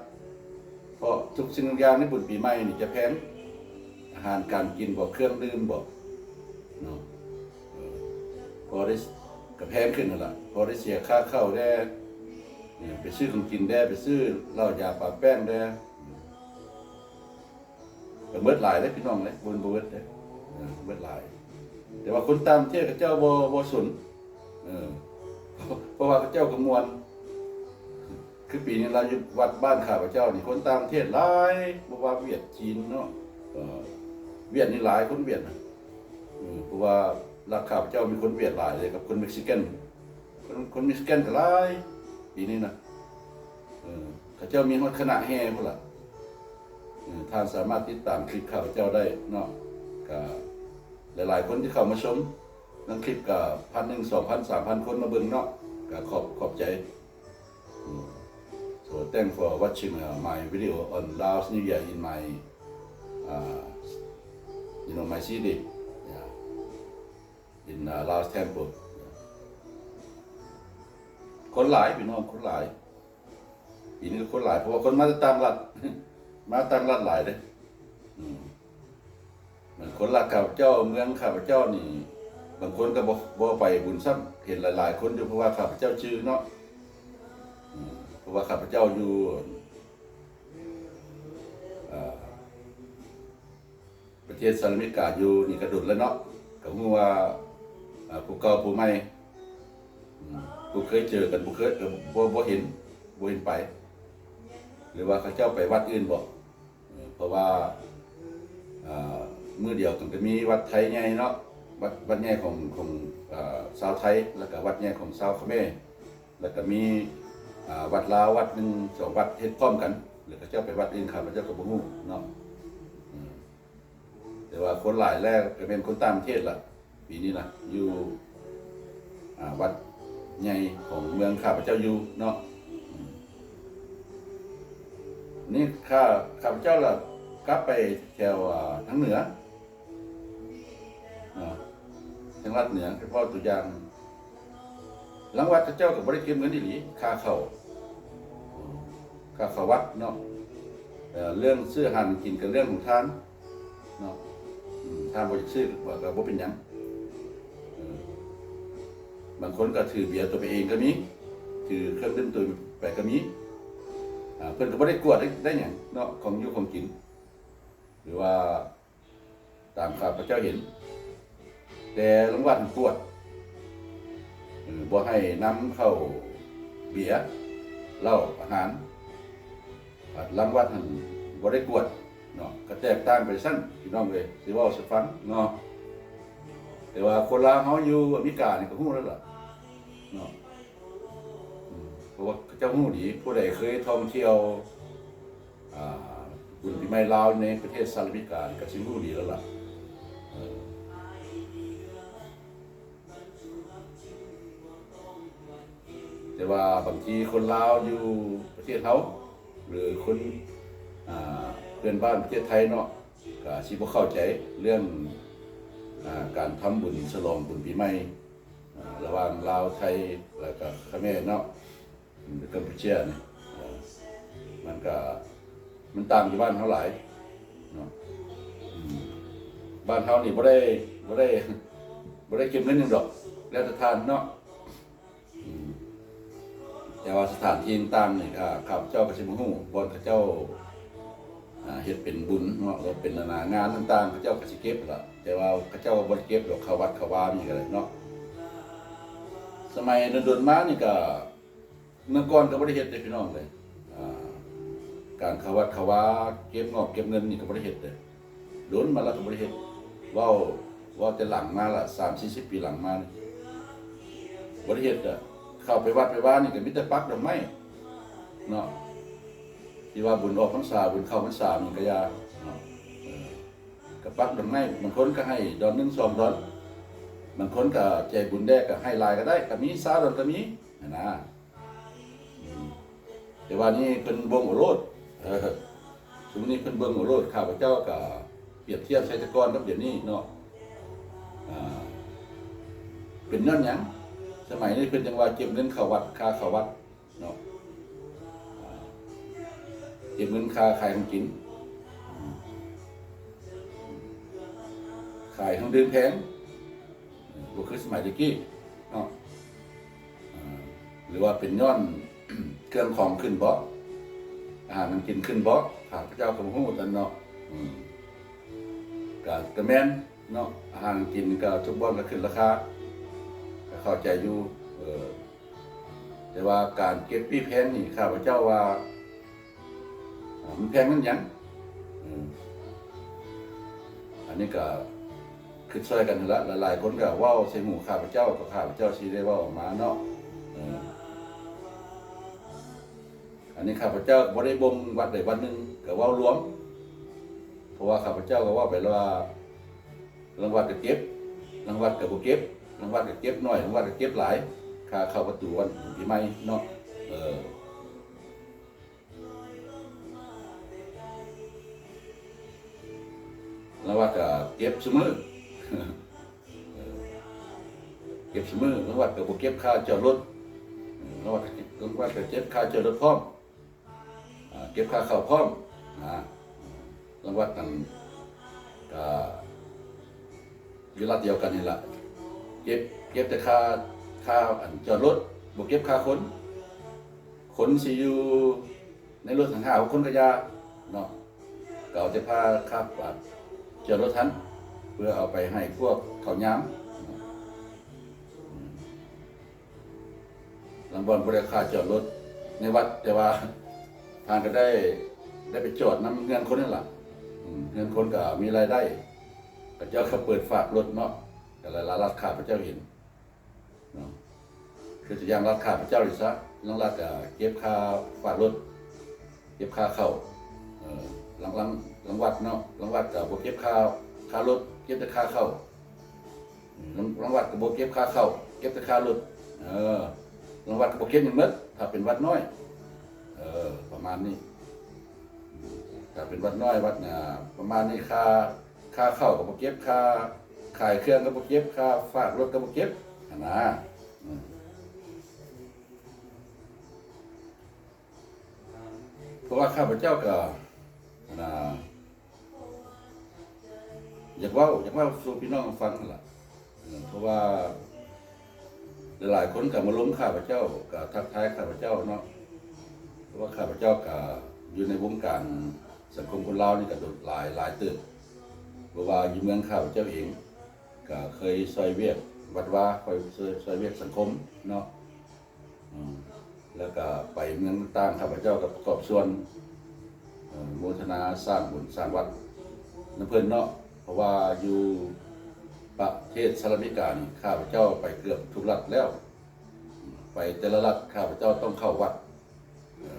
ເພາະທຸກສິ່ງທຸກຢ່າງໃນບຸນປີໃໝ່ນີ້ຈະແພງ, ອາຫານການກິນບໍ ເຄື່ອງດື່ມບໍເນາະ. ເອີ ພໍໄດ້ ກໍແພງຂຶ້ນຫັ້ນລະ, ພໍໄດ້ເສຍຄ່າເຂົ້າແດ່, ເອີ ໄປຊື້ຂອງກິນແດ່, ໄປຊື້ເຫຼົ້າຢາປາແປ້ງແດ່. ກໍເໝິດຫຼາຍເດ້ພີ່ນ້ອງເອີຍ, ບໍ່ແມ່ນບໍ່ເໝິດເດ້, ເອີ ເໝິດຫຼາຍ. ແຕ່ວ່າຄົນຕ່າງປະເທດເຂົາເຈົ້າບໍ່ ບໍ່ສົນ, ເອີ ເພາະວ່າເຂົາເຈົ້າກໍມ່ວນ. ຄືປີນີ້ລາວຢູ່ວັດບ້ານຂ້າພະເຈົ້ານີ້ ຄົນຕ່າງປະເທດຫຼາຍ, ບໍ່ວ່າຫວຽດ ຈີນເນາະ, ເອີ ຫວຽດນີ້ຫຼາຍ, ຄົນຫວຽດນະ, ເອີ ເພາະວ່າລັດຂ້າພະເຈົ້າມີຄົນຫວຽດຫຼາຍເດ້ ກັບຄົນເມັກຊິກັນ. ຄົນ ຄົນເມັກຊິກັນກໍຫຼາຍປີນີ້ນະ. ເອີ ເຂົາເຈົ້າມີຮອດຄະນະແຫ່ພຸ້ນລະ. ເອີ ທ່ານສາມາດຕິດຕາມຄລິບຂ້າພະເຈົ້າໄດ້ເນາະ, ກະຫຼາຍໆຄົນທີ່ເຂົ້າມາຊົມ ບາງຄລິບກະພັນໜຶ່ງ ສອງພັນ ສາມພັນຄົນມາເບິ່ງເນາະ, ກະຂອບ ຂອບໃຈ. ອືມ So thanks for watching, uh, my video on Laos New Year in my, uh, you know, my city. Yeah. In, uh, Laos Temple. ຄົນຫຼາຍ ພີ່ນ້ອງ, ຄົນຫຼາຍ. ປີນີ້ກໍຄົນຫຼາຍ ເພາະວ່າຄົນມາແຕ່ຕ່າງລັດ, ມາຕ່າງລັດຫຼາຍເດ້. ອືມ ບາງຄົນລັດຂ້າພະເຈົ້າ ເມືອງຂ້າພະເຈົ້ານີ້ ບາງຄົນກໍບໍ່ ບໍ່ໄປບຸນຊ້ຳ, ເຫັນຫຼາຍໆຄົນຢູ່ ເພາະວ່າຂ້າພະເຈົ້າຈື່ເນາະ. ອືມ ເພາະວ່າຂ້າພະເຈົ້າຢູ່ ເອີ ປະເທດສະຫະລັດອາເມລິກາຢູ່ນີ້ກໍດົນແລ້ວເນາະ, ກໍຮູ້ວ່າ ເອີ ຜູ້ເກົ່າຜູ້ໃໝ່ ອືມ ຜູ້ເຄີຍເຈີກັນ ຜູ້ເຄີຍ ເອີ ບໍ່ ບໍ່ເຫັນ ບໍ່ເຫັນໄປ ຫຼືວ່າເຂົາເຈົ້າໄປວັດອື່ນບໍ? ເອີ ເພາະວ່າ ເອີ ມື້ດຽວກັນກໍມີວັດໄທໃຫຍ່ເນາະ, ວັດ ວັດໃຫຍ່ຂອງ ຂອງ ເອີ ຊາວໄທ ແລ້ວກໍວັດໃຫຍ່ຂອງຊາວຂະແມ, ແລ້ວກໍມີ ອາ ວັດລາວວັດໜຶ່ງສອງວັດເຮັດພ້ອມກັນ, ແລ້ວເຂົາເຈົ້າໄປວັດອື່ນ ຂ້າພະເຈົ້າກໍບໍ່ຮູ້ເນາະ. ອືມ ແຕ່ວ່າຄົນຫຼາຍແລ້ວກໍແມ່ນຄົນຕ່າງປະເທດລະ ປີນີ້ນະ, ຢູ່ ອາ ວັດໃຫຍ່ຂອງເມືອງຂ້າພະເຈົ້າຢູ່ເນາະ. ອືມ ນີ້ຂ້າ ຂ້າພະເຈົ້າລະກັບໄປແຖວ ອາ ທາງເໜືອ ເນາະ, ທາງລັດເໜືອ ເວົ້າຕົວຢ່າງ ຫຼັງວັດເຂົາເຈົ້າກໍບໍ່ໄດ້ເກັບເງິນອີ່ຫຼີ ຄ່າເຂົ້າ ອືມ ຄ່າເຂົ້າວັດເນາະ. ເອີ ເລື່ອງຊື້ອາຫານກິນກໍເລື່ອງຂອງທ່ານເນາະ, ອືມ ທ່ານບໍ່ຢາກຊື້ກໍ ກໍບໍ່ເປັນຫຍັງ. ເອີ ບາງຄົນກໍຖືເບຍຕົວໄປເອງກໍມີ, ຖືເຄື່ອງດື່ມຕົວໄປກໍມີ. ອາ ເພິ່ນກໍບໍ່ໄດ້ກວດໄດ້ ໄດ້ຫຍັງເນາະ, ຂອງຢູ່ຂອງກິນ ຫຼືວ່າ ຕາມຂ້າພະເຈົ້າເຫັນ, ແຕ່ລາງວັດກວດ, ບໍ່ໃຫ້ນຳເຂົ້າເບຍ ເຫຼົ້າ ອາຫານ ບາດຫຼັງວັດຫັ້ນບໍ່ໄດ້ກວດເນາະ ກໍແຕກຕ່າງໄປຊັ້ນ ພີ່ນ້ອງເອີຍ ຊິເວົ້າສູ່ຟັງເນາະ. ແຕ່ວ່າຄົນລາວເຮົາຢູ່ອາເມລິການີ້ກໍຮູ້ແລ້ວລະເນາະ ອືມ ເພາະວ່າເຂົາເຈົ້າຮູ້ດີ ຜູ້ໃດເຄີຍທ່ອງທ່ຽວ ອ່າ ບຸນປີໃໝ່ລາວໃນປະເທດສະຫະລັດອາເມລິການີ້ກໍຊິຮູ້ດີແລ້ວລະ ເອີ ແຕ່ວ່າບາງທີຄົນລາວຢູ່ປະເທດເຮົາ ຫຼືຄົນ ອ່າ ເພື່ອນບ້ານປະເທດໄທເນາະ ກໍຊິບໍ່ເຂົ້າໃຈເລື່ອງ ອ່າ ການທຳບຸນສະຫຼອງບຸນປີໃໝ່ ອ່າ ລະຫວ່າງລາວ ໄທ ແລ້ວກໍຂະແມນເນາະ ກັມພູເຈຍນີ້ ເອີ ມັນກະ ມັນຕ່າງຢູ່ບ້ານເຮົາຫຼາຍເນາະ ອືມ ບ້ານເຮົານີ້ບໍ່ໄດ້ ບໍ່ໄດ້ ບໍ່ໄດ້ເກັບເງິນຫຍັງດອກ ແລ້ວແຕ່ທ່ານເນາະ ອືມ ແຕ່ວ່າສະຖານທີ່ຕ່າງໆນີ້ ຂ້າ ຂ້າພະເຈົ້າກໍຊິບໍ່ຮູ້ ບ່ອນເຂົາເຈົ້າ ອ່າ ເຮັດເປັນບຸນເນາະ ຫຼືເປັນ ອາ ງານຕ່າງໆ ເຂົາເຈົ້າກໍຊິເກັບລະ ແຕ່ວ່າເຂົາເຈົ້າບໍ່ໄດ້ເກັບດອກ ເຂົ້າວັດເຂົ້າວານີ້ກໍໄດ້ເນາະ. ສະໄໝດົນໆມານີ້ກໍ ເມື່ອກ່ອນກໍບໍ່ໄດ້ເຮັດເດ້ພີ່ນ້ອງເອີຍ ອ່າ ການເຂົ້າວັດເຂົ້າວາ ເກັບງອບເກັບເງິນນີ້ກໍບໍ່ໄດ້ເຮັດເດ້ ດົນມາແລ້ວກໍບໍ່ໄດ້ເຮັດ ເວົ້າ ເວົ້າແຕ່ຫຼັງມາລະ ສາມສີ່ສິບປີຫຼັງມານີ້ ບໍ່ໄດ້ເຮັດເດ້. ເຂົ້າໄປວັດໄປວານີ້ກໍມີແຕ່ປັກດອກໄມ້ເນາະ ທີ່ວ່າບຸນອອກພັນສາ ບຸນເຂົ້າພັນສານີ້ກໍຢ່າເນາະ ເອີ ກໍປັກດອກໄມ້ ບາງຄົນກໍໃຫ້ດອນໜຶ່ງສອງດອນ ບາງຄົນກໍໃຈບຸນແດ່ກໍໃຫ້ຫຼາຍກໍໄດ້ ກໍມີຊາວດອນກໍມີຫັ້ນນະ. ອືມ ແຕ່ວ່ານີ້ເພິ່ນເບິ່ງເອົາໂລດ ເອີ ຊຸມນີ້ເພິ່ນເບິ່ງເອົາໂລດ ຂ້າພະເຈົ້າກໍປຽບທຽບໃສ່ແຕ່ກ່ອນກັບດຽວນີ້ເນາະ ອ່າ ເປັນຍ້ອນຫຍັງ ສະໄໝນີ້ເພິ່ນຈັ່ງວ່າເກັບເງິນເຂົ້າວັດ ຄ່າເຂົ້າວັດເນາະ ອ່າ ເກັບເງິນຄ່າຂາຍຂອງກິນ ອືມ ຂາຍເຄື່ອງດື່ມແພງ ບໍ່ຄືສະໄໝແຕ່ກີ້ເນາະ ອ່າ ຫຼືວ່າເປັນຍ້ອນເຄື່ອງຂອງຂຶ້ນບໍ ອາຫານການກິນຂຶ້ນບໍ ຂ້າພະເຈົ້າກໍບໍ່ຮູ້ນຳເນາະ ອືມ ກະ ກະແມ່ນເນາະ ອາຫານການກິນກະທຸກບ່ອນກະຂຶ້ນລາຄາ ກະເຂົ້າໃຈຢູ່ ເອີ ແຕ່ວ່າການເກັບປີ້ແພງນີ້ ຂ້າພະເຈົ້າວ່າ ອ່າ ມັນແພງນຳຫຍັງ ເອີ ອັນນີ້ກໍຄິດຊ່ອຍກັນຫັ້ນລະ ຫຼາຍໆຄົນກໍເວົ້າໃສ່ຫູຂ້າພະເຈົ້າ ກໍຂ້າພະເຈົ້າຊິໄດ້ເວົ້າອອກມາເນາະ ເອີ ອັນນີ້ຂ້າພະເຈົ້າບໍ່ໄດ້ບົ່ງວັດໃດວັດໜຶ່ງ ກໍເວົ້າລວມ ເພາະວ່າຂ້າພະເຈົ້າກໍເວົ້າໄປແລ້ວວ່າ ລາງວັດກໍເກັບ ລາງວັດກໍບໍ່ເກັບ ລາງວັດກໍເກັບໜ້ອຍ ລາງວັດກໍເກັບຫຼາຍ ຄ່າເຂົ້າປະຕູວັນປີໃໝ່ເນາະ ເອີ ລາງວັດກໍເກັບຊຸມື້ ເກັບຊຸມື້ ລາງວັດກໍບໍ່ເກັບຄ່າຈອດລົດ ລາງວັດກໍເກັບ ລາງວັດກໍເກັບຄ່າຈອດລົດພ້ອມ ອ່າ ເກັບຄ່າເຂົ້າພ້ອມນະ ລາງວັດນັ້ນກໍຢູ່ລັດດຽວກັນນີ້ລະ ເກັບ ເກັບແຕ່ຄ່າ ຄ່າອັນຈອດລົດ ບໍ່ເກັບຄ່າຄົນ ຄົນຊິຢູ່ໃນລົດທັງຫ້າຫົກຄົນກໍຢ່າເນາະ ກໍເອົາແຕ່ຄ່າ ຄ່າ ອ່າ ຈອດລົດຫັ້ນ ເພື່ອເອົາໄປໃຫ້ພວກເຂົາຍາມ ອືມ ລາງບ່ອນບໍ່ໄດ້ຄ່າຈອດລົດໃນວັດ ແຕ່ວ່າທ່ານກໍໄດ້ ໄດ້ໄປຈອດນຳເຮືອນຄົນນັ້ນລະ ອືມ ເຮືອນຄົນກໍມີລາຍໄດ້ ເຂົາເຈົ້າກໍເປີດຝາກລົດເນາະ ກໍລະລັດຂ້າພະເຈົ້າເຫັນເນາະ ຄືຕົວຢ່າງລັດຂ້າພະເຈົ້ານີ້ຊະ ລາງລັດກໍເກັບຄ່າຝາກລົດ ເກັບຄ່າເຂົ້າ ເອີ ລາງ ລາງ ລາງວັດເນາະ ລາງວັດກໍບໍ່ເກັບຄ່າ ຄ່າລົດ ເກັບແຕ່ຄ່າເຂົ້າ ອືມ ລາງ ລາງວັດກໍບໍ່ເກັບຄ່າເຂົ້າ ເກັບແຕ່ຄ່າລົດ ເອີ ລາງວັດກໍບໍ່ເກັບຫຍັງໝົດ ຖ້າເປັນວັດນ້ອຍ ເອີ ປະມານນີ້ ຖ້າເປັນວັດນ້ອຍ ວັດ ອ່າ ປະມານນີ້ ຄ່າ ຄ່າເຂົ້າກໍບໍ່ເກັບ ຄ່າຂາຍເຄື່ອງກໍບໍ່ເກັບ ຄ່າຝາກລົດກໍບໍ່ເກັບຫັ້ນນະ ອືມ. ເພາະວ່າຂ້າພະເຈົ້າກໍ ອັນນ່າ ຢາກເວົ້າ ຢາກເວົ້າສູ່ພີ່ນ້ອງຟັງຫັ້ນລະ ເພາະວ່າຫຼາຍໆຄົນກໍມາລົມຂ້າພະເຈົ້າ ກໍທັກທາຍຂ້າພະເຈົ້າເນາະ ເພາະວ່າຂ້າພະເຈົ້າກໍຢູ່ໃນວົງການສັງຄົມຄົນລາວນີ້ກໍດົນຫຼາຍ ຫຼາຍເຕີບ ບໍ່ວ່າຢູ່ເມືອງຂ້າພະເຈົ້າເອງ ກໍເຄີຍຊ່ອຍວຽກ ວັດວາ ຄອຍຊ່ວຍ ຊ່ວຍວຽກສັງຄົມເນາະ. ອືມ ແລ້ວກະໄປເມືອງຕ່າງໆ ຂ້າພະເຈົ້າກໍປະກອບສ່ວນ ເອີ ໂມທະນາສ້າງບຸນສ້າງວັດນຳເພິ່ນເນາະ. ເພາະວ່າຢູ່ປະເທດສະຫະລັດອາເມລິການີ້ ຂ້າພະເຈົ້າໄປເກືອບທຸກລັດແລ້ວ. ໄປແຕ່ລະລັດ ຂ້າພະເຈົ້າຕ້ອງເຂົ້າວັດ ເອີ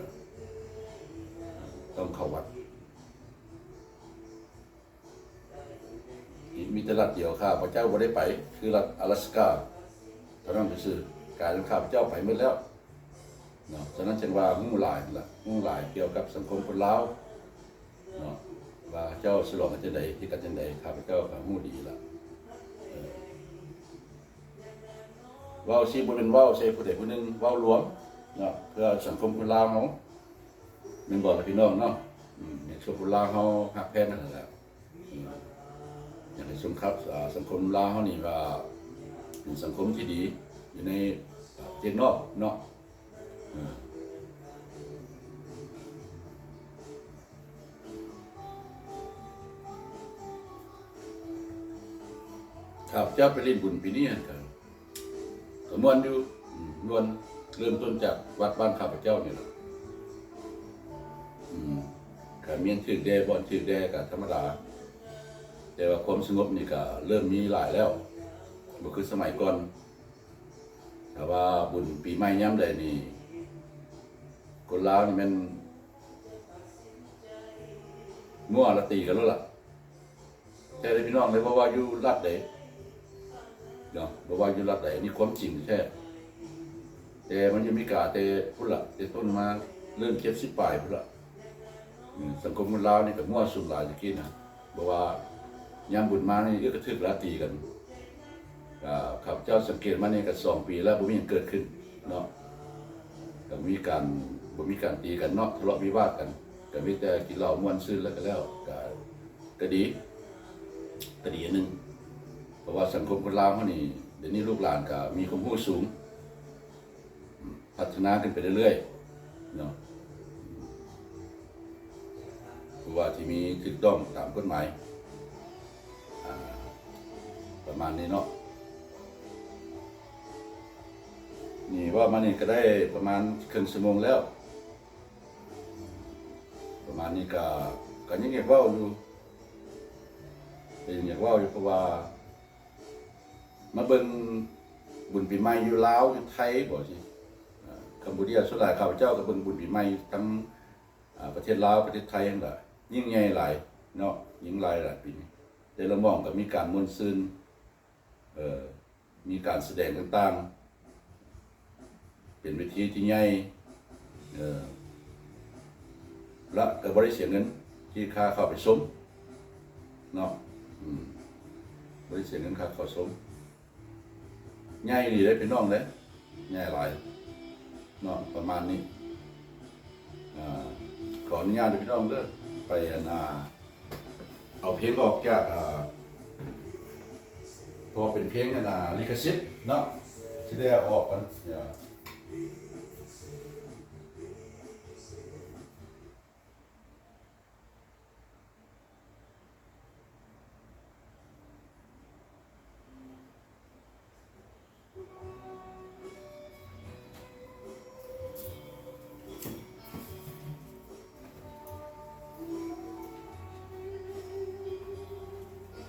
ຕ້ອງເຂົ້າວັດ. ມີແຕ່ລັດດຽວຂ້າພະເຈົ້າບໍ່ໄດ້ໄປ ຄືລັດອາລັດສະກາເທົ່ານັ້ນຊື່ໆ. ກາຍເປັນຂ້າພະເຈົ້າໄປໝົດແລ້ວເນາະ. ສະນັ້ນຈຶ່ງວ່າຮູ້ຫຼາຍຫັ້ນລະ ຮູ້ຫຼາຍກ່ຽວກັບສັງຄົມຄົນລາວເນາະ ວ່າເຂົາເຈົ້າສະຫຼອງກັນຈັ່ງໃດ ເຮັດກັນຈັ່ງໃດ ຂ້າພະເຈົ້າກໍຮູ້ດີລະ. ເອີ ເວົ້າຊິບໍ່ແມ່ນເວົ້າໃສ່ຜູ້ໃດຜູ້ໜຶ່ງ ເວົ້າລວມເນາະ ເພື່ອສັງຄົມຄົນລາວເຮົາ ແມ່ນບໍ່ລະພີ່ນ້ອງເນາະ? ອືມ ໃນສັງຄົມຄົນລາວເຮົາຮັກແພງກັນຫັ້ນແຫຼະ. ອືມ ຢາກໃຫ້ສົມກັບ ອາ ສັງຄົມລາວເຮົານີ້ວ່າເປັນສັງຄົມທີ່ດີຢູ່ໃນປະເທດນອກເນາະ. ເອີ ຂ້າພະເຈົ້າໄປຫຼິ້ນບຸນປີນີ້ຫັ້ນກະ ກໍມ່ວນຢູ່ ອືມ ມ່ວນ ເລີ່ມຕົ້ນຈາກວັດບ້ານຂ້າພະເຈົ້ານີ້ລະ. ອືມ ກະແມ່ນຖືກແດ່ ບໍ່ຖືກແດ່ກະທຳມະດາ ແຕ່ວ່າຄວາມສະຫງົບນີ້ກະເລີ່ມມີຫຼາຍແລ້ວ ບໍ່ຄືສະໄໝກ່ອນ. ຖ້າວ່າບຸນປີໃໝ່ຍາມໃດນີ້ ຄົນລາວນີ້ແມ່ນມົ້ວລະຕີກັນໂລດລະ. ແທ້ເດ້ພີ່ນ້ອງເດ້ ບໍ່ວ່າຢູ່ລັດໃດເນາະ ບໍ່ວ່າຢູ່ລັດໃດ ອັນນີ້ຄວາມຈິງແທ້. ແຕ່ມາຢູ່ອາເມລິກາແຕ່ພຸ້ນລະ ແຕ່ຕົ້ນມາເລີ່ມເຈັດສິບປາຍພຸ້ນລະ. ອືມ ສັງຄົມຄົນລາວນີ້ກໍມົ້ວສຸມຫຼາຍແຕ່ກີ້ນະ ບໍ່ວ່າຍາມບຸນມານີ້ ເອີ ກໍຖືກລາຕີກັນ. ກໍຂ້າພະເຈົ້າສັງເກດມານີ້ກໍສອງປີແລ້ວ ບໍ່ມີຫຍັງເກີດຂຶ້ນເນາະ. ກໍມີການ ບໍ່ມີການຕີກັນເນາະ ທະເລາະວິວາດກັນ ກໍມີແຕ່ກິນເຫຼົ້າມ່ວນຊື່ນແລ້ວກໍແລ້ວ ກໍ ກໍດີ ກໍດີອັນໜຶ່ງ. ເພາະວ່າສັງຄົມຄົນລາວເຮົານີ້ ດຽວນີ້ລູກຫຼານກໍມີຄວາມຮູ້ສູງ ພັດທະນາຂຶ້ນໄປເລື້ອຍໆເນາະ ເພາະວ່າທີ່ມີຖືກຕ້ອງຕາມກົດໝາຍ ອາ ປະມານນີ້ເນາະ. ນີ້ເວົ້າມານີ້ກໍໄດ້ປະມານເຄິ່ງຊົ່ວໂມງແລ້ວ ປະມານນີ້ກໍ ກໍຍັງຢາກເວົ້າຢູ່ ກໍຍັງຢາກເວົ້າຢູ່ ເພາະວ່າມາເບິ່ງບຸນປີໃໝ່ຢູ່ລາວ ຢູ່ໄທບໍ ຊິ ອາ ຄັມໂບເດຍ. ສ່ວນຫຼາຍຂ້າພະເຈົ້າກໍເບິ່ງບຸນປີໃໝ່ທັງ ອາ ປະເທດລາວ ປະເທດໄທຫັ້ນລະ ຍິ່ງໃຫຍ່ຫຼາຍເນາະ ຍິ່ງຫຼາຍຫຼາຍປີນີ້ ແຕ່ລະໝ່ອງກໍມີການມ່ວນຊື່ນ ເອີ ມີການສະແດງຕ່າງໆ ເປັນເວທີທີ່ໃຫຍ່ ເອີ ລະກໍບໍ່ໄດ້ເສຍເງິນ ທີ່ຄ່າເຂົ້າໄປຊົມເນາະ ອືມ ບໍ່ໄດ້ເສຍເງິນຄ່າເຂົ້າຊົມ. ໃຫຍ່ດີເດ້ພີ່ນ້ອງເດ້ ໃຫຍ່ຫຼາຍເນາະ ປະມານນີ້. ອາ ຂໍອະນຸຍາດເດີພີ່ນ້ອງເດີ ໄປ ອັນ ອາ ເອົາເພງອອກຈາກ ອາ ເພາະວ່າເປັນເພງ ອັນ ອາ ລິຂະສິດເນາະ ຊິໄດ້ເອົາອອກກ່ອນ.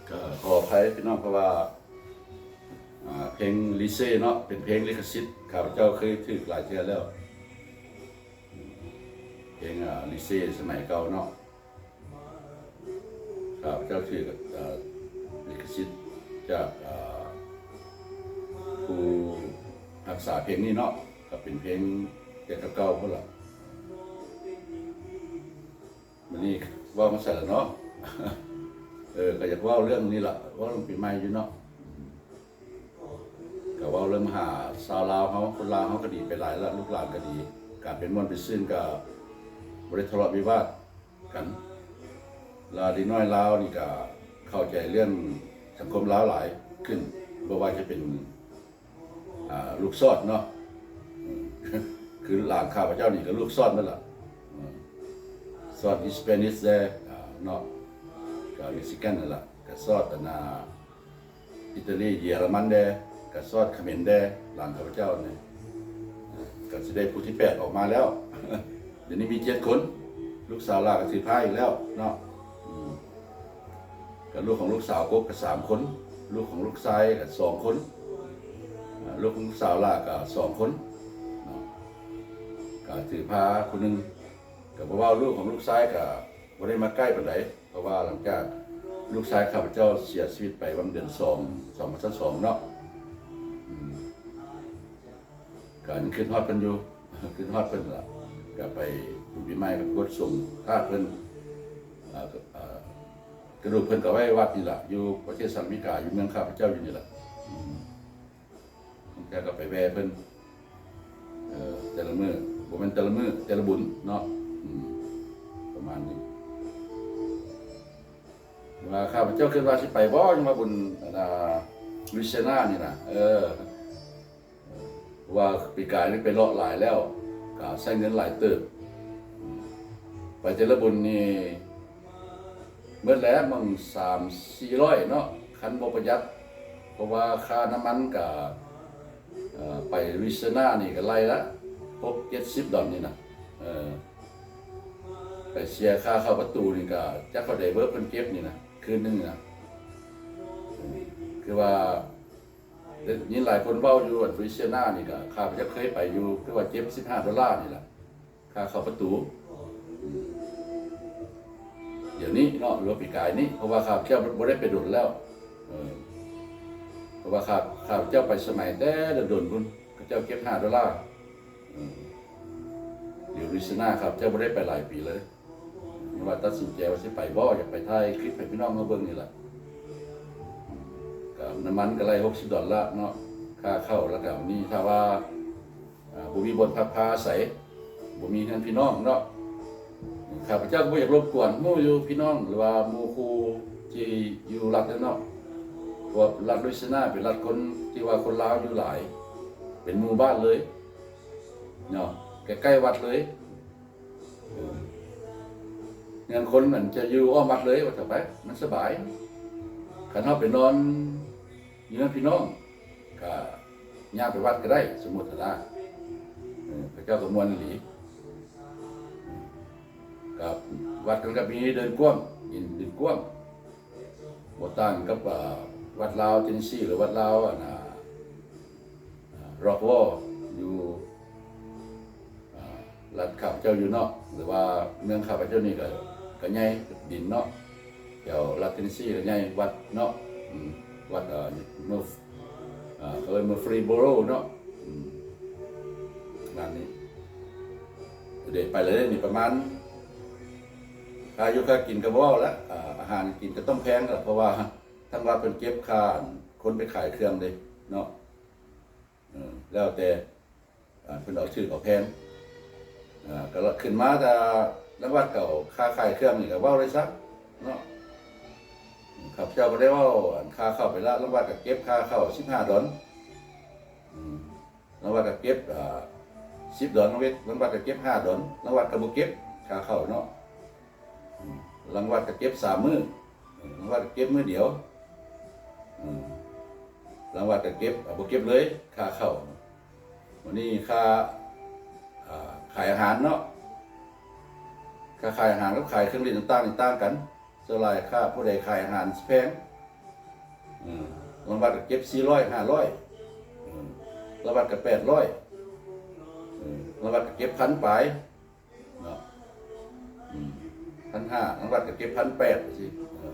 ກໍຂໍອະໄພພີ່ນ້ອງ ເພາະວ່າ ອາ ເພງລິເຊເນາະ ເປັນເພງລິຂະສິດ ຂ້າພະເຈົ້າເຄີຍຖືກຫຼາຍເທື່ອແລ້ວ ເພງ ອາ ລິເຊສະໄໝເກົ່າເນາະ. ຂ້າພະເຈົ້າຖືກ ເອີ ລິຂະສິດຈາກ ເອີ ຜູ້ຮັກສາເພງນີ້ເນາະ ກໍເປັນເພງແຕ່ເກົ່າໆພຸ້ນລະ. ມື້ນີ້ເວົ້າມາໃສລະເນາະ ເອີ ກໍຢາກເວົ້າເລື່ອງນີ້ລະ ເວົ້າເລື່ອງປີໃໝ່ຢູ່ເນາະ. ກໍເວົ້າເລື່ອງມາຫາຊາວລາວເຮົາ ຄົນລາວເຮົາກໍດີໄປຫຼາຍລະ ລູກຫຼານກໍດີ ການໄປມ່ວນໄປຊື່ນກໍບໍ່ໄດ້ທະເລາະວິວາດກັນ ລະເດັກນ້ອຍລາວນີ້ກໍເຂົ້າໃຈເລື່ອງສັງຄົມລາວຫຼາຍຂຶ້ນ ບໍ່ວ່າຈະເປັນ ອາ ລູກຊອດເນາະ ຄືຫຼານຂ້າພະເຈົ້ານີ້ກໍລູກຊອດໝົດລະ ຊອດ Spanish ແດ່ ອາ ເນາະ ກໍ Mexican ຫັ້ນລະ ກໍຊອດ ອັນ ອາ ອີຕາລີ ເຢຍລະມັນແດ່ ກະຊອດຂະເໝນແດ່ ຫຼານຂ້າພະເຈົ້ານີ້ ກະຊິໄດ້ຜູ້ທີແປດອອກມາແລ້ວ. ດຽວນີ້ມີເຈັດຄົນ ລູກສາວຫຼ້າກະຖືພາອີກແລ້ວເນາະ. ອືມ ກະລູກຂອງລູກສາວກົກກະສາມຄົນ ລູກຂອງລູກຊາຍກະສອງຄົນ ອາ ລູກຂອງລູກສາວຫຼ້າກະສອງຄົນເນາະ ກະຖືພາຜູ້ໜຶ່ງ. ກະບໍ່ເວົ້າ ລູກຂອງລູກຊາຍກະບໍ່ໄດ້ມາໃກ້ປານໃດ ເພາະວ່າຫຼັງຈາກລູກຊາຍຂ້າພະເຈົ້າເສຍຊີວິດໄປຫວ່າງເດືອນສອງ ສອງພັນຊາວສອງເນາະ. ອືມ ກະຍັງຄິດຮອດເພິ່ນຢູ່ ຄິດຮອດເພິ່ນລະ ກະໄປບຸນປີໃໝ່ກະໄປກົດສົງທາດເພິ່ນ ອາ ອາ ກະດູກເພິ່ນກະໄວ້ວັດນີ້ລະ ຢູ່ປະເທດສະຫະລັດອາເມລິກາ ຢູ່ເມືອງຂ້າພະເຈົ້າຢູ່ນີ້ລະ. ອືມ ບາງເທື່ອກະໄປແວ່ເພິ່ນ ເອີ ແຕ່ລະມື້ ບໍ່ແມ່ນແຕ່ລະມື້ ແຕ່ລະບຸນເນາະ. ອືມ ປະມານນີ້ ວ່າຂ້າພະເຈົ້າຄິດວ່າຊິໄປບໍ່ ຍັງວ່າບຸນ ອັນນ່າ ລຸຍຊີຍານານີ້ນະ. ເອີ ເພາະວ່າປີກາຍນີ້ໄປເລາະຫຼາຍແລ້ວ ກະໃຊ້ເງິນຫຼາຍເຕີບ ໄປແຕ່ລະບຸນນີ້ໝົດແລ້ວມັງສາມສີ່ຮ້ອຍເນາະ ຄັນບໍ່ປະຢັດ ເພາະວ່າຄ່ານ້ຳມັນກະ ເອີ ໄປລຸຍຊີຍານານີ້ກະໄລ່ລະຫົກເຈັດສິບດອນນີ້ນະ. ເອີ ໄປເສຍຄ່າເຂົ້າປະຕູນີ້ກະຈັກເທົ່າໃດເບີເພິ່ນເກັບນີ້ນະ ຄືນໜຶ່ງນະ. ຄືວ່າ ໄດ້ຍິນຫຼາຍຄົນເວົ້າຢູ່ ອັນລຸຍຊີຍານານີ້ກະ ຂ້າພະເຈົ້າເຄີຍໄປຢູ່ ຄືວ່າເຈັບສິບຫ້າໂດລານີ້ລະ ຄ່າເຂົ້າປະຕູ. ດຽວນີ້ເນາະ ຫຼືວ່າປີກາຍນີ້ ເພາະວ່າຂ້າພະເຈົ້າບໍ່ໄດ້ໄປດົນແລ້ວ. ເອີ ເພາະວ່າຂ້າ ຂ້າພະເຈົ້າໄປສະໄໝແຕ່ດົນໆພຸ້ນ ເຂົາເຈົ້າເກັບຫ້າໂດລາ. ເອີ ດຽວລຸຍຊີຍານາ ຂ້າພະເຈົ້າບໍ່ໄດ້ໄປຫຼາຍປີເລີຍ. ຍັງວ່າຕັດສິນໃຈວ່າຊິໄປບໍ່ ຢາກໄປຖ່າຍຄລິບໃຫ້ພີ່ນ້ອງເຮົາເບິ່ງນີ້ລະ. ກະນ້ຳມັນກະໄລ່ຫົກສິບດອນລະເນາະ ຄ່າເຂົ້າ. ລະກະນີ້ຖ້າວ່າ ອາ ບໍ່ມີບ່ອນພັກພາອາໄສ ບໍ່ມີເຮືອນພີ່ນ້ອງເນາະ ຂ້າພະເຈົ້າກະບໍ່ຢາກລົບກວນ ຮູ້ຢູ່ພີ່ນ້ອງ ຫຼືວ່າໝູ່ຄູ່ທີ່ຢູ່ລັດນັ້ນເນາະ ເພາະວ່າລັດລຸຍຊີຍານາເປັນລັດຄົນ ທີ່ວ່າຄົນລາວຢູ່ຫຼາຍ ເປັນໝູ່ບ້ານເລີຍເນາະ ໃກ້ໆວັດເລີຍ. ເອີ ເຮືອນຄົນນັ້ນຈະຢູ່ອ້ອມວັດເລີຍ ວ່າຊະໄປ ມັນສະບາຍ. ຄັນເຮົາໄປນອນຢູ່ນຳພີ່ນ້ອງ ກະຍ່າງໄປວັດກະໄດ້ ສົມມຸດຫັ້ນນະ. ເອີ ເຂົາເຈົ້າກະມ່ວນອີ່ຫຼີ ກະວັດເພິ່ນກະມີເດີ່ນກວ້າງ ດິນ ດິນກວ້າງ. ບໍ່ຕ່າງກັບ ອາ ວັດລາວເທນເນຊີ ຫຼືວັດລາວ ອັນ ອາ ອາ ຣັອກວໍ ຢູ່ ອາ ລັດຂ້າພະເຈົ້າຢູ່ເນາະ ຫຼືວ່າເມືອງຂ້າພະເຈົ້ານີ້ກະ ກະໃຫຍ່ ດິນເນາະ ແຖວລັດເທນເນຊີກະໃຫຍ່ ວັດເນາະ. ອືມ ວັດ ເອີ ເມືອງ ເອີ ເຂົາເອີ້ນວ່າຟຣີໂບໂຣເນາະ. ອືມ ປະມານນີ້ ເດ ໄປແລ້ວເດ ນີ້ປະມານ ຄ່າຢູ່ຄ່າກິນກະບໍ່ເວົ້າລະ ອາ ອາຫານກິນກະຕ້ອງແພງລະ ເພາະວ່າທາງວັດເພິ່ນເກັບຄ່າ ອັນ ຄົນໄປຂາຍເຄື່ອງເດ້ເນາະ. ເອີ ແລ້ວແຕ່ ອາ ເພິ່ນເອົາຖືກເອົາແພງ ອາ ກະຂຶ້ນມາແຕ່ລາງວັດເຂົາ ຄ່າຂາຍເຄື່ອງນີ້ກະເວົ້າໄດ້ຊະເນາະ. ຂ້າພະເຈົ້າກະໄດ້ເວົ້າ ອັນ ຄ່າເຂົ້າໄປລະ ລາງວັດກະເກັບຄ່າເຂົ້າສິບຫ້າດອນ. ອືມ ລາງວັດກະເກັບ ອາ ສິບດອນ ລາງວັດກະເກັບຫ້າດອນ ລາງວັດກະບໍ່ເກັບຄ່າເຂົ້າເນາະ. ອືມ ລາງວັດກະເກັບສາມມື້ ລາງວັດກະເກັບມື້ດຽວ. ອືມ ລາງວັດກະເກັບ ອາ ບໍ່ເກັບເລີຍຄ່າເຂົ້າ. ບາດນີ້ຄ່າ ອາ ຂາຍອາຫານເນາະ ຄ່າຂາຍອາຫານກັບຂາຍເຄື່ອງຫຼິ້ນຕ່າງໆນີ້ຕ່າງກັນ. ສ່ວນຫຼາຍຄ່າຜູ້ໃດຂາຍອາຫານຊິແພງ. ເອີ ລາງວັດກະເກັບສີ່ຮ້ອຍ ຫ້າຮ້ອຍ ເອີ ລາງວັດກະແປດຮ້ອຍ ເອີ ລາງວັດກະເກັບພັນປາຍເນາະ. ອືມ ພັນຫ້າ ລາງວັດກະເກັບພັນແປດຊີ້. ເອີ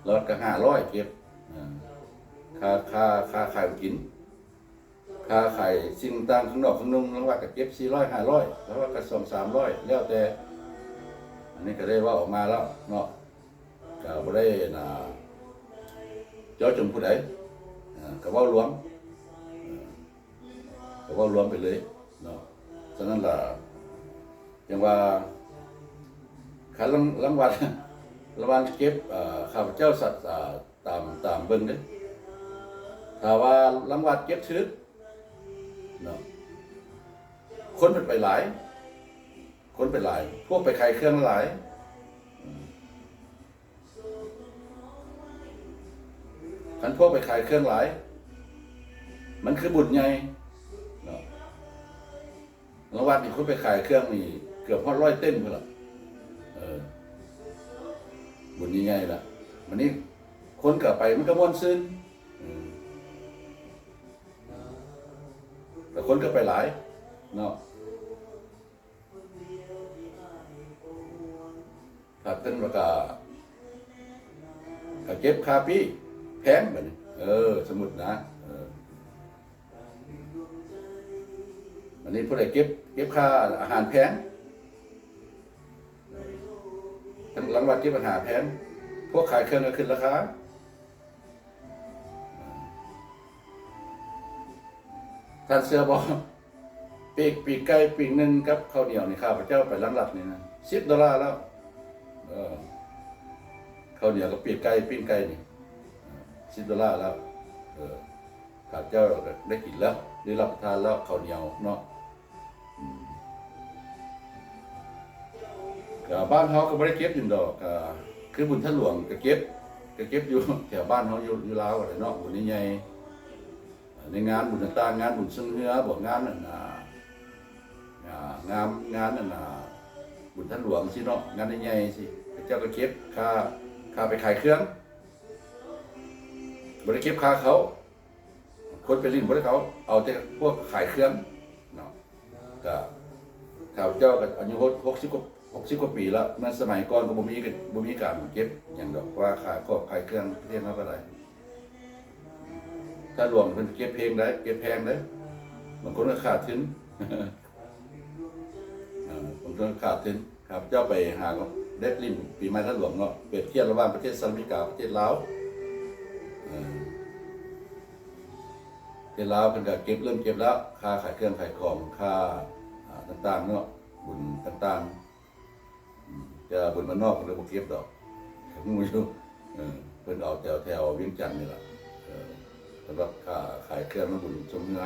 ລາງວັດກະຫ້າຮ້ອຍເກັບ. ເອີ ຄ່າ ຄ່າ ຄ່າຂາຍຂອງກິນ ຄ່າຂາຍສິ່ງຕ່າງໆ ເຄື່ອງນອກເຄື່ອງນຸ່ງ ລາງວັດກະເກັບສີ່ຮ້ອຍ ຫ້າຮ້ອຍ ລາງວັດກະສອງສາມຮ້ອຍ ແລ້ວແຕ່. ອັນນີ້ກະໄດ້ເວົ້າອອກມາແລ້ວເນາະ ກະບໍ່ໄດ້ ອັນ ເຈາະຈົງຜູ້ໃດ ອາ ກະເວົ້າລວມ ເອີ ກະເວົ້າລວມໄປເລີຍເນາະ. ສະນັ້ນລະ ຈັ່ງວ່າ ຄັນລາງ ລາງວັດ ລາງວັດເກັບ ເອີ ຂ້າພະເຈົ້າສັດ ອາ ຕາມ ຕາມເບິ່ງເດ້ ຖ້າວ່າລາງວັດເກັບຖືກເນາະ ຄົນເພິ່ນໄປຫຼາຍ ຄົນໄປຫຼາຍ ພວກໄປຂາຍເຄື່ອງຫຼາຍ. ອືມ ຄັນພວກໄປຂາຍເຄື່ອງຫຼາຍ ມັນຄືບຸນໃຫຍ່ເນາະ. ລາງວັດນີ້ຄົນໄປຂາຍເຄື່ອງນີ້ເກືອບຮອດຮ້ອຍເຕັນພຸ້ນລະ. ເອີ ບຸນໃຫຍ່ໆລະ. ບາດນີ້ຄົນກໍໄປ ມັນກໍມ່ວນຊື່ນ. ເອີ ແຕ່ຄົນກໍໄປຫຼາຍເນາະ. ຖ້າເພິ່ນວ່າກະ ກະເກັບຄ່າປີ້ແພງບາດນີ້. ເອີ ສົມມຸດນະ ເອີ ບາດນີ້ຜູ້ໃດເກັບ ເກັບຄ່າອາຫານແພງ ທາງຫຼັງວັດເກັບອາຫານແພງ ພວກຂາຍເຄື່ອງກໍຂຶ້ນລາຄາ. ທ່ານເຊື່ອບໍ່? ປີກ ປີກໄກ່ປີກໜຶ່ງກັບເຂົ້າໜຽວນີ້ ຂ້າພະເຈົ້າໄປຫຼັງລັດນີ້ນະ ສິບໂດລາແລ້ວ. ເອີ ເຂົ້າໜຽວກັບປີກໄກ່ ປີ້ງໄກ່ນີ້ ເອີ ສິບໂດລາແລ້ວ. ເອີ ຂ້າພະເຈົ້າກໍໄດ້ກິນແລ້ວ ໄດ້ຮັບປະທານແລ້ວ ເຂົ້າໜຽວເນາະ. ອືມ ກະບ້ານເຮົາກໍບໍ່ໄດ້ເກັບຫຍັງດອກ ກະຄືບຸນທາດຫຼວງກໍເກັບ ກໍເກັບຢູ່ແຖວບ້ານເຮົາ ຢູ່ ຢູ່ລາວຫັ້ນແຫຼະເນາະ ບຸນໃຫຍ່ໆ ໃນງານບຸນຕ່າງໆ ງານບຸນຊ່ວງເຮືອບໍ ງານອັນນ່າ ອ່າ ງານ ງານອັນນ່າ ບຸນທາດຫຼວງຊີ້ເນາະ ງານໃຫຍ່ໆຊີ້ ເຂົາເຈົ້າກໍເກັບຄ່າ ຄ່າໄປຂາຍເຄື່ອງ ບໍ່ໄດ້ເກັບຄ່າເຂົ້າ. ຄົນໄປຫຼິ້ນບໍ່ໄດ້ເຂົ້າ ເອົາແຕ່ພວກຂາຍເຄື່ອງເນາະ. ກະຂ້າພະເຈົ້າກໍອາຍຸຫົກ ຫົກສິບກວ່າ ຫົກສິບກວ່າປີແລ້ວ ເມື່ອສະໄໝກ່ອນກໍບໍ່ມີ ບໍ່ມີການເກັບຫຍັງດອກ ເພາະວ່າຂາຍຂອງຂາຍເຄື່ອງປະເທດເຮົາກໍໄດ້ ທາດຫຼວງເພິ່ນເກັບແພງໄດ໋ ເກັບແພງໄດ໋ ບາງຄົນກໍຂາດທຶນ. ເອີ ບາງເທື່ອຂາດທຶນ. ຂ້າພະເຈົ້າໄປຫາເດັກຫຼິ້ນປີໃໝ່ທາດຫຼວງເນາະ ປຽບທຽບລະຫວ່າງປະເທດສະຫະລັດອາເມລິກາ ປະເທດລາວ ເອີ ປະເທດລາວເພິ່ນກໍເກັບ ເລີ່ມເກັບແລ້ວ ຄ່າຂາຍເຄື່ອງຂາຍຂອງ ຄ່າ ອ່າ ຕ່າງໆເນາະ ບຸນຕ່າງໆ. ອືມ ແຕ່ວ່າບຸນບ້ານນອກເພິ່ນກໍບໍ່ເກັບດອກ ກໍຮູ້ຢູ່ ເອີ ເພິ່ນເອົາແຖວ ແຖວວຽງຈັນນີ້ລະ ເອີ ສຳລັບຄ່າຂາຍເຄື່ອງນຳບຸນຊົມເຮືອ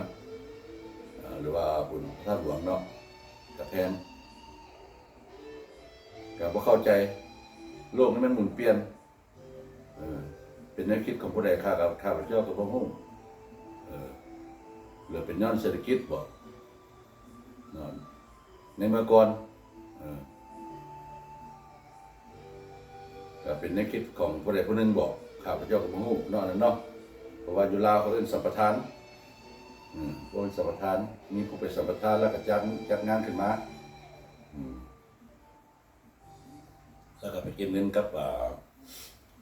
ເອີ ຫຼືວ່າບຸນພະທາດຫຼວງເນາະ ກະແພງ ກະບໍ່ເຂົ້າໃຈ ໂລກນີ້ມັນໝູນປ່ຽນ ເອີ ເປັນແນວຄິດຂອງຜູ້ໃດ ຂ້າ ຂ້າພະເຈົ້າກໍບໍ່ຮູ້ ເອີ ຫຼືເປັນຍ້ອນເສດຖະກິດບໍ ເນາະ ໃນເມື່ອກ່ອນ ເອີ ກໍເປັນແນວຄິດຂອງຜູ້ໃດຜູ້ໜຶ່ງບໍ ຂ້າພະເຈົ້າກໍບໍ່ຮູ້ເນາະ ອັນນັ້ນເນາະ ເພາະວ່າຢູ່ລາວເຂົາເອີ້ນສຳປະທານ ອືມ ເຂົາເອີ້ນສຳປະທານ ມີຜູ້ໄປສຳປະທານແລ້ວກໍຈັດ ຈັດງານຂຶ້ນມາ ອືມ ແລ້ວກໍໄປເກັບເງິນກັບ ອ່າ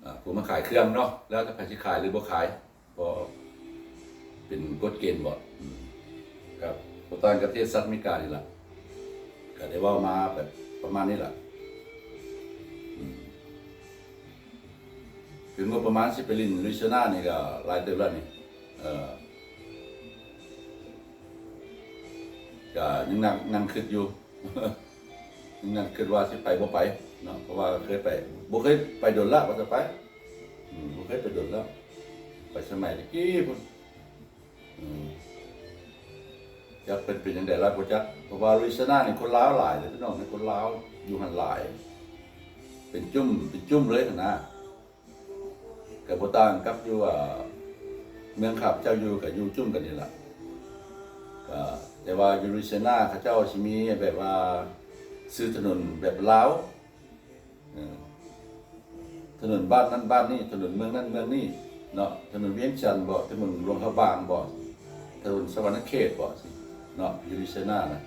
ອ່າ ຜູ້ມາຂາຍເຄື່ອງເນາະ ແລ້ວແຕ່ໃຜຊິຂາຍຫຼືບໍ່ຂາຍ ກໍເປັນກົດເກນບໍ ອືມ ກໍບໍ່ຕ່າງກັບປະເທດສະຫະລັດອາເມລິການີ້ລະ ກໍໄດ້ເວົ້າມາແບບປະມານນີ້ລະ ອືມ ຄືງົບປະມານຊິໄປຫຼິ້ນລຸຍຊີຍານານີ້ກໍຫຼາຍເຕີບແລ້ວນີ້ ເອີ ກໍຍັງນັ່ງ ນັ່ງຄິດຢູ່ ຍັງຄິດວ່າຊິໄປບໍ່ໄປເນາະ ເພາະວ່າເຄີຍໄປ ບໍ່ເຄີຍໄປດົນລະ ວ່າຈະໄປ ອືມ ບໍ່ເຄີຍໄປດົນແລ້ວ ໄປສະໄໝແຕ່ກີ້ພຸ້ນ ອືມ ຈັກເປັນ ເປັນຈັ່ງໃດລະບໍ່ຈັກ ເພາະວ່າລຸຍຊີຍານານີ້ຄົນລາວຫຼາຍເດ້ພີ່ນ້ອງ ຄົນລາວຢູ່ຫັ້ນຫຼາຍ ເປັນຈຸ້ມ ເປັນຈຸ້ມເລີຍຫັ້ນນະ. ກໍບໍ່ຕ່າງກັບຢູ່ ອ່າ ເມືອງຂ້າພະເຈົ້າຢູ່ ກໍຢູ່ຈຸ້ມກັນນີ້ລະ ກໍແຕ່ວ່າຢູ່ລຸຍຊີຍານາ ເຂົາເຈົ້າຊິມີແບບວ່າຊື່ຖະໜົນແບບລາວ ເອີ ຖະໜົນບ້ານນັ້ນບ້ານນີ້ ຖະໜົນເມືອງນັ້ນເມືອງນີ້ເນາະ ຖະໜົນວຽງຈັນບໍ ຖະໜົນຫຼວງພະບາງບໍ ຖະໜົນສະຫວັນນະເຂດບໍ ຊີ້ເນາະ ຢູ່ລຸຍຊີຍານານະ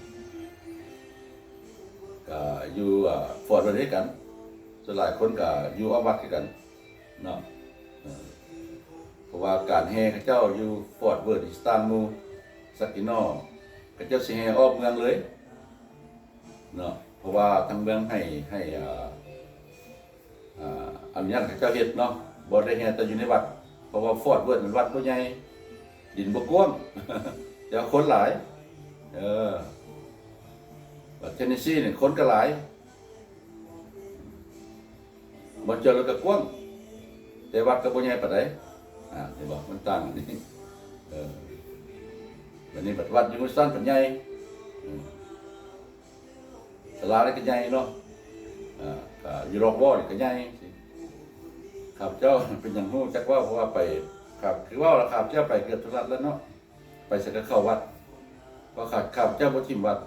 ກໍຢູ່ ອ່າ ຟອດເວີດຄືກັນ ສ່ວນຫຼາຍຄົນກໍຢູ່ອ້ອມວັດຄືກັນ ເນາະ ເອີ ເພາະວ່າການແຫ່ເຂົາເຈົ້າຢູ່ຟອດເວີດນີ້ ສະຕານມູ ຊັກກິນໍ ເຂົາເຈົ້າຊິແຫ່ອ້ອມເມືອງເລີຍເນາະ ເພາະວ່າທາງເມືອງໃຫ້ ໃຫ້ ອ່າ ອ່າ ອະນຸຍາດໃຫ້ເຂົາເຈົ້າເຮັດເນາະ ບໍ່ໄດ້ແຫ່ແຕ່ຢູ່ໃນວັດ ເພາະວ່າຟອດເວີດນັ້ນວັດບໍ່ໃຫຍ່ ດິນບໍ່ກວ້າງ ແຕ່ວ່າຄົນຫຼາຍ ເອີ ບັດເທນເນຊີນີ້ຄົນກໍຫຼາຍ ບໍ່ເຈີແລ້ວກໍກວ້າງ ແຕ່ວັດກໍບໍ່ໃຫຍ່ປານໃດ ອ່າ ເຫັນບໍ່ ມັນຕ່າງກັນນີ້ ເອີ ບັດນີ້ບັດວັດຢູ່ສານບັດໃຫຍ່ ເອີ ສາລານີ້ກໍໃຫຍ່ເນາະ ອ່າ ກໍຢູ່ລອກວໍນີ້ກໍໃຫຍ່ ຂ້າພະເຈົ້າເປັນຫຍັງຮູ້ຈັກເວົ້າ ເພາະວ່າໄປ ຄັບ ຄືເວົ້າລະ ຂ້າພະເຈົ້າໄປເກືອບທຸກລັດແລ້ວເນາະ ໄປໃສກໍເຂົ້າວັດ ເພາະຂ້າ ຂ້າພະເຈົ້າບໍ່ຖິ້ມວັດ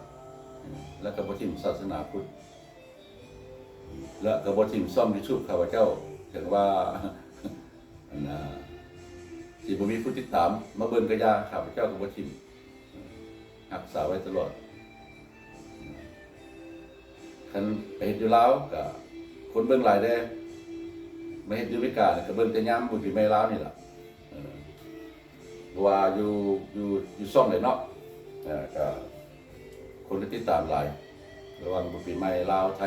ແລະກໍບໍ່ຖິ້ມສາສະໜາພຸດ ແລະກໍບໍ່ຖິ້ມຊ່ອງຢູທູບຂ້າພະເຈົ້າ ເຖິງວ່າ ອັນນ່າ ຊິບໍ່ມີຜູ້ຕິດຕາມມາເບິ່ງກໍຢ່າ ຂ້າພະເຈົ້າກໍບໍ່ຖິ້ມ ຮັກສາໄວ້ຕະຫຼອດ. ຄັນໄປເຮັດຢູ່ລາວກະຄົນເບິ່ງຫຼາຍແດ່ ມາເຮັດຢູ່ອາເມລິການີ້ກະເບິ່ງແຕ່ຍາມບຸນປີໃໝ່ລາວນີ້ລະ ເອີ ບໍ່ວ່າຢູ່ ຢູ່ ຢູ່ຊ່ອງໃດເນາະ ເອີ ກະຄົນກະຕິດຕາມຫຼາຍ ລະຫວ່າງບຸນປີໃໝ່ລາວໄທ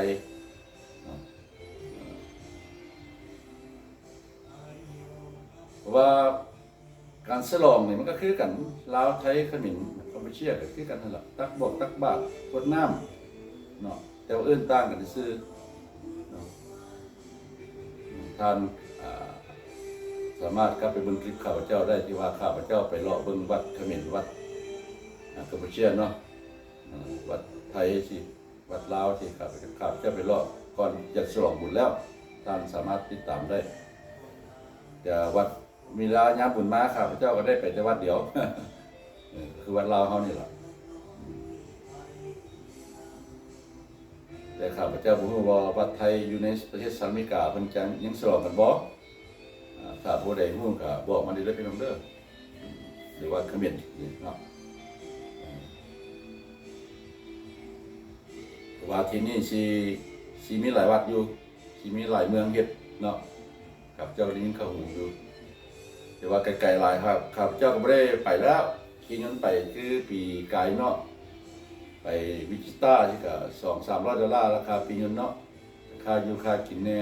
ເນາະ ເອີ ເພາະວ່າ ການສະຫຼອງນີ້ມັນກໍຄືກັນ ລາວ ໄທ ຂະເໝນ ກຳປູເຈຍກໍຄືກັນຫັ້ນລະ ຕັກບວກຕັກບາດ ກວດນ້ຳເນາະ ແຕ່ວ່າເອີ້ນຕ່າງກັນຊື່ໆເນາະ. ທ່ານ ອ່າ ສາມາດກັບໄປເບິ່ງຄລິບຂ້າພະເຈົ້າໄດ້ ທີ່ວ່າຂ້າພະເຈົ້າໄປເລາະເບິ່ງວັດຂະເໝນ ວັດ ອ່າ ກຳປູເຈຍເນາະ ອ່າ ວັດໄທຊີ້ ວັດລາວທີ່ຂ້າພະເຈົ້າໄປເລາະກ່ອນຈະສະຫຼອງບຸນແລ້ວ ທ່ານສາມາດຕິດຕາມໄດ້. ແຕ່ວັດ ມີເວລາຍາມບຸນມາ ຂ້າພະເຈົ້າກໍໄດ້ໄປແຕ່ວັດດຽວ ເອີ ກໍຄືວັດລາວເຮົານີ້ລະ ແຕ່ຂ້າພະເຈົ້າບໍ່ຮູ້ວ່າວັດໄທຢູ່ໃນປະເທດສະຫະລັດອາເມລິກາເພິ່ນຈະຍັງສະຫຼອງກັນບໍ່. ອ່າ ຖ້າຜູ້ໃດຮູ້ກໍບອກມາໄດ້ເດີພີ່ນ້ອງເດີ ຫຼືວ່າຄອມເມັນເນາະ ເພາະວ່າທີ່ນີ້ຊິ ຊິມີຫຼາຍວັດຢູ່ ຊິມີຫຼາຍເມືອງເຮັດເນາະ ຂ້າພະເຈົ້າໄດ້ຍິນຂ່າວຮູ້ຢູ່ ແຕ່ວ່າໄກໆຫຼາຍ ຂ້າ ຂ້າພະເຈົ້າກໍບໍ່ໄດ້ໄປແລ້ວ ຂີ່ຍົນໄປຄືປີກາຍເນາະ ໄປວິຈິຕາຊິກະສອງສາມຮ້ອຍໂດລາ ລາຄາປີ້ຍົນເນາະ ຄ່າຢູ່ຄ່າກິນແດ່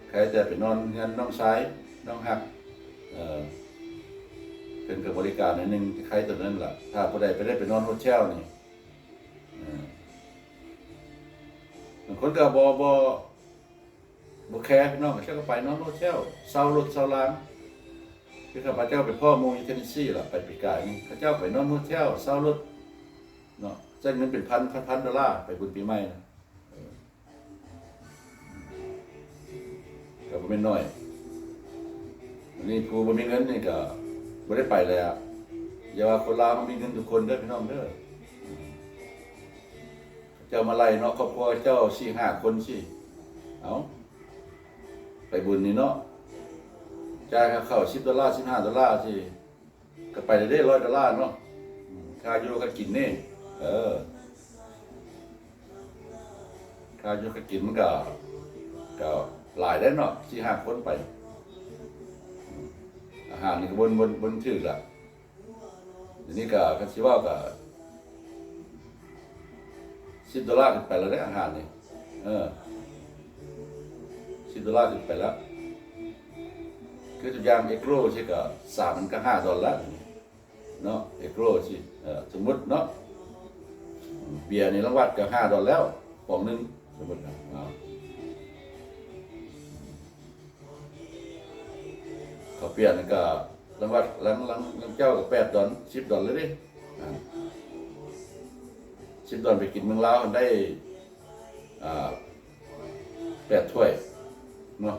ໃຄແຕ່ໄປນອນເຮືອນນ້ອງຊາຍ ນ້ອງຮັກ ເອີ ເພິ່ນກໍບໍລິການໜ້ອຍໜຶ່ງ ໃຄຕົວນັ້ນລະ ຖ້າຜູ້ໃດໄປໄດ້ໄປນອນໂຮເທວນີ້ ເອີ ບາງຄົນກໍບໍ່ ບໍ່ ບໍ່ແຄພີ່ນ້ອງ ເຂົາເຈົ້າກໍໄປນອນໂຮເທວ ເຊົ່າລົດເຊົ່າລາງ ຄືຂ້າພະເຈົ້າໄປພໍ້ໝູ່ຢູ່ເທນເນຊີລະ ໄປປີກາຍນີ້ ເຂົາເຈົ້າໄປນອນໂຮເທວ ເຊົ່າລົດເນາະ ໃຊ້ເງິນເປັນພັນ ພັນໂດລາ ໄປບຸນປີໃໝ່ນະ ເອີ ກໍບໍ່ແມ່ນໜ້ອຍ ອັນນີ້ຜູ້ບໍ່ມີເງິນນີ້ກໍບໍ່ໄດ້ໄປແລ້ວ ຢ່າວ່າຄົນລາວ ມັນມີເງິນທຸກຄົນເດີພີ່ນ້ອງເດີ. ເຈົ້າມາໄລ່ເນາະ ຄອບຄົວເຈົ້າສີ່ຫ້າຄົນຊີ້ ເອົ້າ ໄປບຸນນີ້ເນາະ ຈ່າຍຄ່າເຂົ້າສິບໂດລາ ສິບຫ້າໂດລາຊີ້ ກໍໄປໄດ້ເດ້ ຮ້ອຍໂດລາເນາະ ອືມ ຄ່າຢູ່ຄ່າກິນນີ້ ເອີ ຄ່າຢູ່ຄ່າກິນມັນກໍ ກໍຫຼາຍໄດ໋ເນາະ ສີ່ຫ້າຄົນໄປ ອືມ ອາຫານນີ້ກໍບໍ່ ບໍ່ ບໍ່ຖືກລະ. ດຽວນີ້ກໍຄັນຊິເວົ້າກໍສິບໂດລາຂຶ້ນໄປແລ້ວເດ້ອາຫານນີ້ ເອີ ສິບໂດລາຂຶ້ນໄປແລ້ວ ຄືຕົວຢ່າງເອກໂຣຊີ້ກໍສາມ ມັນກໍຫ້າດອນແລ້ວເນາະ ເອກໂຣຊີ້ ເອີ ສົມມຸດເນາະ ເບຍນີ້ລາງວັດກໍຫ້າດອນແລ້ວ ປອງໜຶ່ງ ສົມມຸດນະ ເອົາ ເຂົ້າປຽກນີ້ກໍລາງວັດ ລາງ ລາງ ລາງເຈົ້າກໍແປດດອນ ສິບດອນເລີຍເດ້ ອາ ສິບດອນໄປກິນເມືອງລາວຫັ້ນໄດ້ ອ່າ ແປດຖ້ວຍເນາະ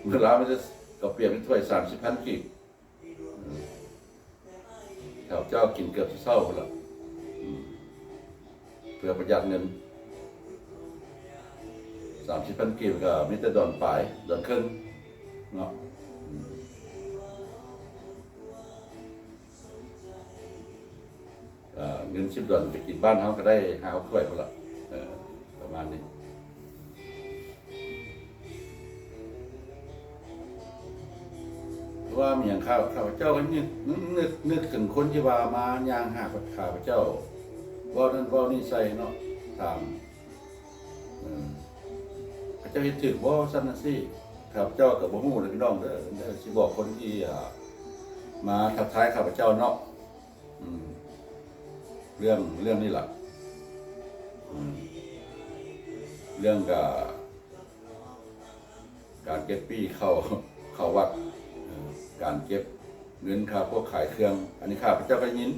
ເມືອງລາວມັນຈະເຂົ້າປຽກເປັນຖ້ວຍສາມສິບພັນກີບ. ເອີ ເຂົາເຈົ້າກິນເກືອບເຊົ້າພຸ້ນລະ ອືມ ເພື່ອປະຢັດເງິນ ສາມສິບພັນກີບກໍມີແຕ່ດອນປາຍ ດອນເຄິ່ງເນາະ ອືມ ເອີ ເງິນສິບດອນໄປກິນບ້ານເຮົາກໍໄດ້ຫ້າຫົກຖ້ວຍພຸ້ນລະ ເອີ ປະມານນີ້. ເພາະວ່າມີຫຍັງ ຂ້າ ຂ້າພະເຈົ້າກໍນຶກ ນຶກ ນຶກ ນຶກເຖິງຄົນທີ່ວ່າມາຍ່າງຫາຂ້າພະເຈົ້າ ເວົ້ານັ້ນເວົ້ານີ້ໃສ່ເນາະ ຖາມ ເອີ ເຂົາເຈົ້າເຮັດຖືກບໍ່ ຊັ້ນຈັ່ງຊີ້ ຂ້າພະເຈົ້າກໍບໍ່ຮູ້ເດີພີ່ນ້ອງເດີ ແຕ່ຊິບອກຄົນທີ່ ອ່າ ມາທັກທາຍຂ້າພະເຈົ້າເນາະ ອືມ ເລື່ອງ ເລື່ອງນີ້ລະ ອືມ ເລື່ອງກາ ການເກັບປີ້ເຂົ້າ ເຂົ້າວັດ ເອີ ການເກັບເງິນຄ່າພວກຂາຍເຄື່ອງ ອັນນີ້ຂ້າພະເຈົ້າກໍໄດ້ຍິນ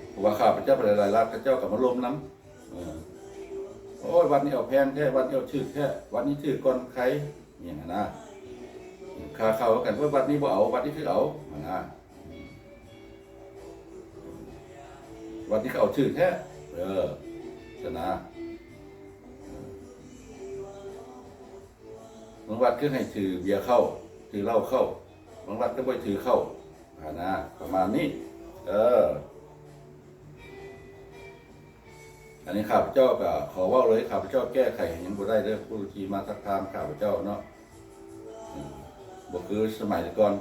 ເພາະວ່າຂ້າພະເຈົ້າໄປຫຼາຍໆລັດ ເຂົາເຈົ້າກໍມາລົມນຳ ເອີ ໂອ້ຍ ວັດນີ້ເອົາແພງແທ້ ວັດນີ້ເອົາຖືກແທ້ ວັດນີ້ຖືກກ່ອນໃຜ ອີຫຍັງຫັ້ນນະ ຄ່າເຂົ້າຄືກັນ ໂອ້ຍ ວັດນີ້ບໍ່ເອົາ ວັດນີ້ຄືເອົາຫັ້ນນະ. ວັດນີ້ເຂົາເອົາຖືກແທ້ ເອີ ຊະນະ ເອີ ບາງວັດຄືໃຫ້ຖືເບຍເຂົ້າ ຖືເຫຼົ້າເຂົ້າ ບາງວັດກໍບໍ່ໃຫ້ຖືເຂົ້າ ຫັ້ນນະ ປະມານນີ້ ເອີ. ອັນນີ້ຂ້າພະເຈົ້າກໍຂໍເວົ້າເລີຍ ຂ້າພະເຈົ້າແກ້ໄຂຫຍັງບໍ່ໄດ້ເດີ ຜູ້ທີ່ມາທັກຖາມຂ້າພະເຈົ້າເນາະ ອືມ ບໍ່ຄືສະໄໝແຕ່ກ່ອນ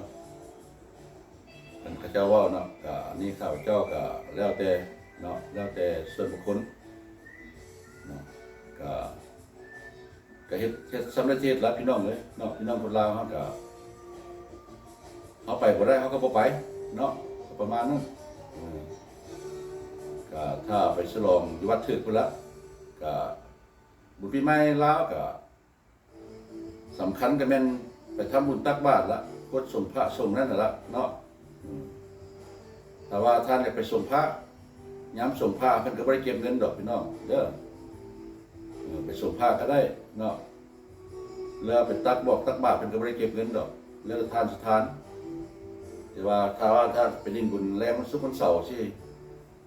ເພິ່ນເຂົາເຈົ້າເວົ້າເນາະ ກໍອັນນີ້ຂ້າພະເຈົ້າກໍແລ້ວແຕ່ເນາະ ແລ້ວແຕ່ສ່ວນບຸກຄົນເນາະ ກໍ ກໍເຮັດ ເຮັດສ່ຳໃດເຮັດລະພີ່ນ້ອງເອີຍເນາະ ພີ່ນ້ອງຄົນລາວເຮົາກໍ ເຮົາໄປບໍ່ໄດ້ເຮົາກໍບໍ່ໄປເນາະ ກໍປະມານນັ້ນ ເອີ ກໍຖ້າໄປສະຫຼອງຢູ່ວັດຖືກພຸ້ນລະ ກໍບຸນປີໃໝ່ລາວກໍ ສຳຄັນກໍແມ່ນໄປທຳບຸນຕັກບາດລະ ກົດສົງພະສົງນັ້ນລະເນາະ ອືມ ຖ້າວ່າທ່ານຢາກໄປສົງພະ ຍາມສົງພະເພິ່ນກໍບໍ່ໄດ້ເກັບເງິນດອກພີ່ນ້ອງເດີ ເອີ ໄປສົງພະກໍໄດ້ເນາະ ແລ້ວໄປຕັກບອກຕັກບາດເພິ່ນກໍບໍ່ໄດ້ເກັບເງິນດອກ ແລ້ວແຕ່ທ່ານສິທານ ແຕ່ວ່າຖ້າວ່າ ຖ້າໄປຫຼິ້ນບຸນແລງວັນສຸກວັນເສົາຊີ້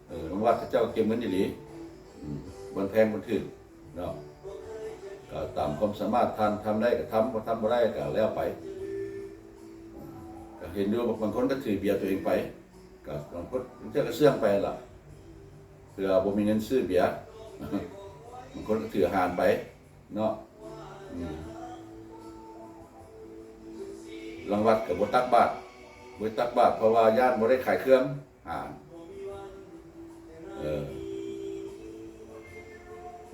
ເອີ ລາງວັດເຂົາເຈົ້າເກັບເງິນອີ່ຫຼີ ອືມ ບ່ອນແພງບ່ອນຖືກເນາະ ກໍຕາມຄວາມສາມາດ ທ່ານທຳໄດ້ກໍທຳ ບໍ່ທຳບໍ່ໄດ້ກໍແລ້ວໄປ ກໍເຫັນຢູ່ ບາງຄົນກໍຖືເບຍຕົວເອງໄປ ກໍບາງຄົນ ບາງເທື່ອກໍເຊື່ອງໄປຫັ້ນລະ ເພື່ອບໍ່ມີເງິນຊື້ເບຍ ບາງຄົນກໍຖືອາຫານໄປເນາະ ອືມ ລາງວັດກໍບໍ່ຕັກບາດ ບໍ່ຕັກບາດ ເພາະວ່າຢ້ານບໍ່ໄດ້ຂາຍເຄື່ອງ ອ່າ ເອີ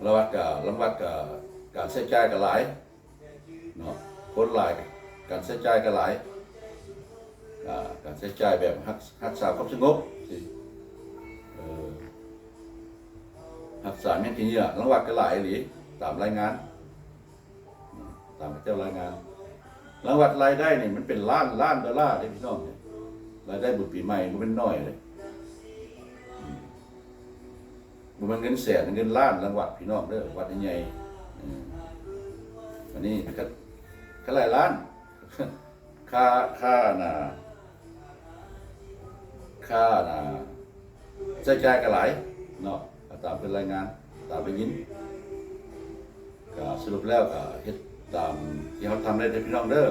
ລາງວັດກະ ລາງວັດກະ ການໃຊ້ຈ່າຍກະຫຼາຍເນາະ ຄົນຫຼາຍ ການໃຊ້ຈ່າຍກະຫຼາຍ ການໃຊ້ຈ່າຍແບບຮັກ ຮັກສາຄວາມສະຫງົບ ເອີ ຮັກສາແມ່ນຂີ້ເຫຍື້ອ ລາງວັດກະຫຼາຍອີ່ຫຼີ ຕາມລາຍງານ ຕາມເຂົາເຈົ້າລາຍງານ ລາງວັດລາຍໄດ້ນີ້ມັນເປັນລ້ານລ້ານໂດລາເດ້ພີ່ນ້ອງ ລາຍໄດ້ບຸນປີໃໝ່ບໍ່ແມ່ນໜ້ອຍເດ້ ອືມ ບໍ່ແມ່ນເງິນແສນ ເງິນລ້ານລາງວັດພີ່ນ້ອງເດີ ວັດໃຫຍ່ໆ ອືມ ອັນນີ້ກໍ ກໍຫຼາຍລ້ານ ຄ່າ ຄ່າ ອັນນ່າ ຄ່າ ອັນນ່າ ໃຊ້ຈ່າຍກໍຫຼາຍເນາະ ກໍຕາມເພິ່ນລາຍງານ ຕາມໄດ້ຍິນ ກໍສະຫຼຸບແລ້ວກໍເຮັດຕາມທີ່ເຮົາທຳໄດ້ເດີພີ່ນ້ອງເດີ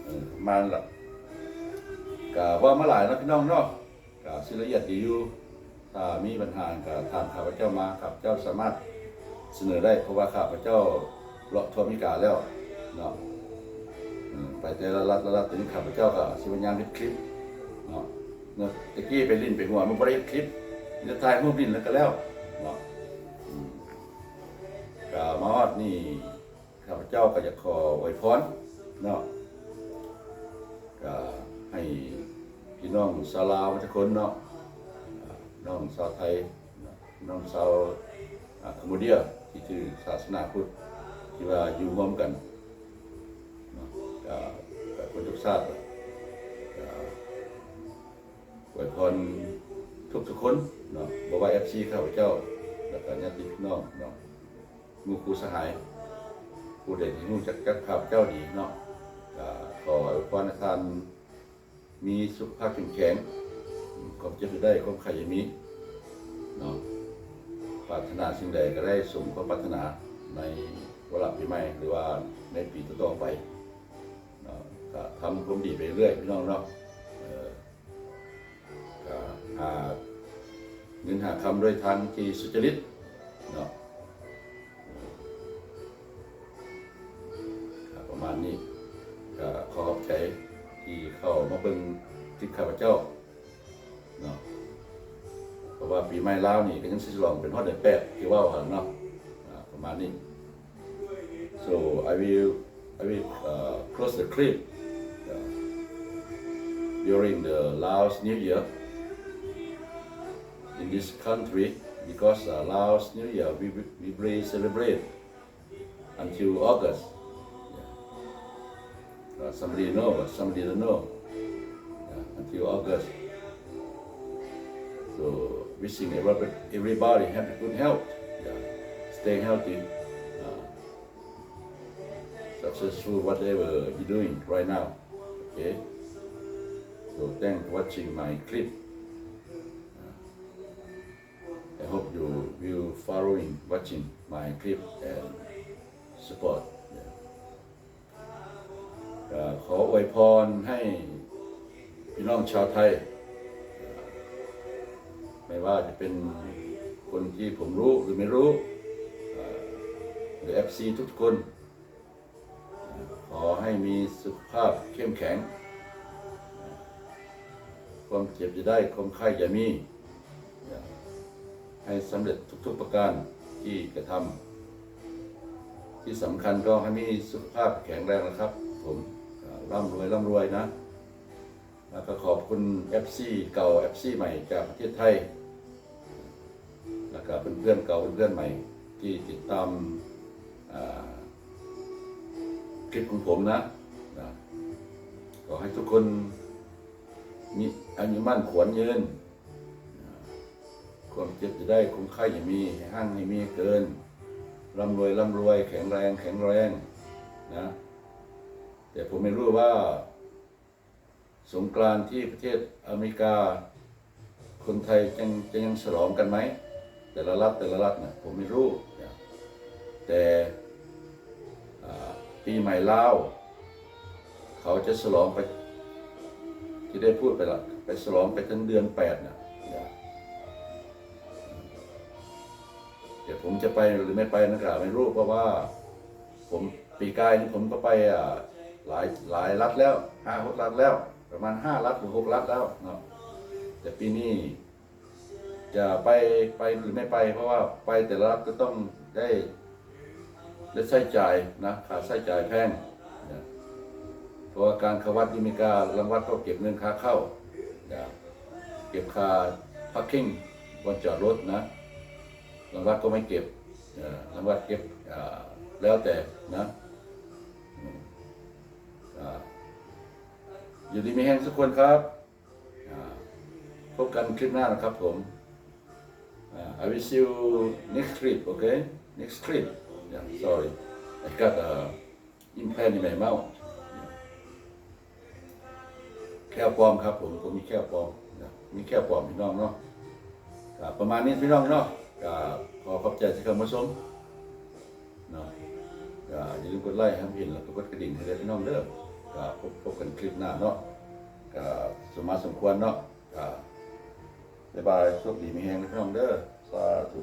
ເອີ ປະມານນັ້ນລະ ກໍເວົ້າມາຫຼາຍເນາະພີ່ນ້ອງເນາະ ກໍຊື່ລະອຽດດີຢູ່ ຖ້າມີບັນຫາຫຍັງກໍຖາມຂ້າພະເຈົ້າມາ ຂ້າພະເຈົ້າສາມາດສະເໜີໄດ້ ເພາະວ່າຂ້າພະເຈົ້າເລາະທົ່ວອາເມລິກາແລ້ວເນາະ ເອີ ໄປແຕ່ລະລັດ ລະລັດ ຕອນນີ້ຂ້າພະເຈົ້າກໍຊິພະຍາຍາມເຮັດຄລິບເນາະ ເມື່ອແຕ່ກີ້ໄປຫຼິ້ນໄປຫົວ ມັນບໍ່ໄດ້ເຮັດຄລິບ ມີແຕ່ຖ່າຍຮູບຫຼິ້ນແລ້ວກໍແລ້ວເນາະ ອືມ ກໍມາຮອດນີ້ ຂ້າພະເຈົ້າກໍຢາກຂໍອວຍພອນເນາະ ກໍໃຫ້ພີ່ນ້ອງຊາວລາວທຸກຄົນເນາະ ນ້ອງຊາວໄທ ນ້ອງຊາວ ອາ ຄຳໂບເດຍ ທີ່ຖືສາສະໜາພຸດ ທີ່ວ່າຢູ່ຮ່ວມກັນເນາະ ກໍ ກໍຄົນທຸກຊາດ ກໍ ອວຍພອນທຸກໆຄົນເນາະ ບໍ່ວ່າເອັຟຊີຂ້າພະເຈົ້າ ແລ້ວກໍຍາດຕິພີ່ນ້ອງເນາະ ໝູ່ຄູ່ສະຫາຍ ຜູ້ໃດທີ່ຮູ້ຈັກກັບຂ້າພະເຈົ້າດີເນາະ ກໍຂໍອວຍພອນໃຫ້ທ່ານມີສຸຂະພາບເຂັ້ມແຂງ ຄວາມເຈັບຢ່າໄດ້ ຄວາມໄຂ້ຢ່າມີເນາະ ປາດຖະໜາສິ່ງໃດກໍໄດ້ສົມຄວາມປາດຖະໜາ ໃນວາລະປີໃໝ່ ຫຼືວ່າໃນປີຕໍ່ໆໄປເນາະ ກໍທຳຄວາມດີໄປເລື້ອຍ ພີ່ນ້ອງເນາະ ເອີ ກໍຫາເງິນຫາຄຳດ້ວຍທາງທີ່ສຸຈະລິດເນາະ ກໍປະມານນີ້ ກໍຂໍຂອບໃຈທີ່ເຂົ້າມາເບິ່ງຄລິບຂ້າພະເຈົ້າເນາະ ເພາະວ່າປີໃໝ່ລາວນີ້ກໍຍັງຊິສະຫຼອງເປັນຮອດເດືອນແປດ ທີ່ເວົ້າຫັ້ນເນາະ ອາ ປະມານນີ້. So I will, I will, uh, close the clip, uh, during the Laos New Year in this country, because, uh, Laos New Year we, we, we celebrate until August. Yeah. Uh, somebody know, but somebody don't know. Yeah, until August. So wishing everybody, everybody have a good health. Yeah. Stay healthy. Uh, successful whatever you doing right now. Okay. So thanks for watching my clip. Uh, following, watching my clip and support. ກໍຂໍອວຍພອນໃຫ້ພີ່ນ້ອງຊາວໄທ ໄມ່ວ່າຈະເປັນຄົນທີ່ຜົມຮູ້ຫຼືໄມ່ຮູ້ ຫຼື ເອັຟຊີ ທຸກໆຄົນ ຂໍໃຫ້ມີສຸຂະພາບເຂັ້ມແຂງ ຄວາມເຈັບຢ່າໄດ້ ຄວາມໄຂ້ຢ່າມີ ໃຫ້ສຳເລັດທຸກໆປະການທີ່ກະທຳ ທີ່ສຳຄັນກໍໃຫ້ມີສຸຂະພາບແຂງແຮງນະຄັບ ຜົມ ລ່ຳລວຍ ລ່ຳລວຍນະ ແລ້ວກໍຂອບຄຸນ ເອັຟຊີ ເກົ່າ ເອັຟຊີ ໃໝ່ຈາກປະເທດໄທ ແລ້ວກໍເພື່ອນໆເກົ່າເພື່ອນໆໃໝ່ທີ່ຕິດຕາມ ອ່າ ຄລິບຂອງຜົມນະ ນະ ຂໍໃຫ້ທຸກຄົນມີອາຍຸໝັ້ນຂວັນຍືນ ນະ ຄວາມເຈັບຢ່າໄດ້ ຄວາມໄຂ້ຢ່າມີ ໃຫ້ຮັ່ງໃຫ້ມີເກີນ ລ່ຳລວຍ ລ່ຳລວຍ ແຂງແຮງ ແຂງແຮງນະ ແຕ່ຜົມໄມ່ຮູ້ວ່າ ສົງການທີ່ປະເທດອາເມລິກາ ຄົນໄທຍັງ ຈະຍັງສະຫຼອງກັນໄໝ ແຕ່ລະລັດ ແຕ່ລະລັດນະ ຜົມໄມ່ຮູ້ ແຕ່ ອ່າ ປີໃໝ່ລາວ ເຂົາຈະສະຫຼອງໄປ ທີ່ໄດ້ພູດໄປລະ ໄປສະຫຼອງໄປເຖິງເດືອນແປດນະ ແຕ່ຜົມຈະໄປຫຼືໄມ່ໄປນັ້ນກໍໄມ່ຮູ້ ເພາະວ່າຜົມ ປີກາຍນີ້ຜົມກໍໄປ ອ່າ ຫຼາຍ ຫຼາຍລັດແລ້ວ ຫ້າຫົກລັດແລ້ວ ປະມານຫ້າລັດຫຼືຫົກລັດແລ້ວເນາະ ແຕ່ປີນີ້ຈະໄປ ໄປຫຼືໄມ່ໄປ ເພາະວ່າໄປແຕ່ລະລັດກໍຕ້ອງໄດ້ ໄດ້ໃຊ້ຈ່າຍນະ ຄ່າໃຊ້ຈ່າຍແພງນະ ເພາະວ່າການເຂົ້າວັດຢູ່ອາເມລິກາ ລັງວັດກໍເກັບເງິນຄ່າເຂົ້ານະ ເກັບຄ່າ parking ບ່ອນຈອດລົດນະ ລັງວັດກໍໄມ່ເກັບ ເອີ ລັງວັດເກັບ ເອີ ແລ້ວແຕ່ນະ ເອີ ຢູ່ດີມີແຮງທຸກຄົນຄັບ ເອີ ພົບກັນຄລິບໜ້ານະຄັບຜົມ ເອີ I will see you next clip, okay? Next clip. Yeah, sorry. I got a implant in my mouth. ແຂ້ວປອມຄັບຜົມ ຜົມມີແຂ້ວປອມນະ ມີແຂ້ວປອມພີ່ນ້ອງເນາະ ກໍປະມານນີ້ພີ່ນ້ອງເນາະ ກໍຂໍຂອບໃຈທີ່ເຂົ້າມາຊົມເນາະ ກໍຢ່າລືມກົດໄລ້ໃຫ້ເຫັນ ແລ້ວກໍກົດກະດິ່ງໃຫ້ເດີພີ່ນ້ອງເດີ ກໍພົບ ພົບກັນຄລິບໜ້າເນາະ ກໍສົມມາສົມຄວນເນາະ ກໍບາຍບາຍ ໂຊກດີມີແຮງເດີພີ່ນ້ອງເດີ ສາທຸ.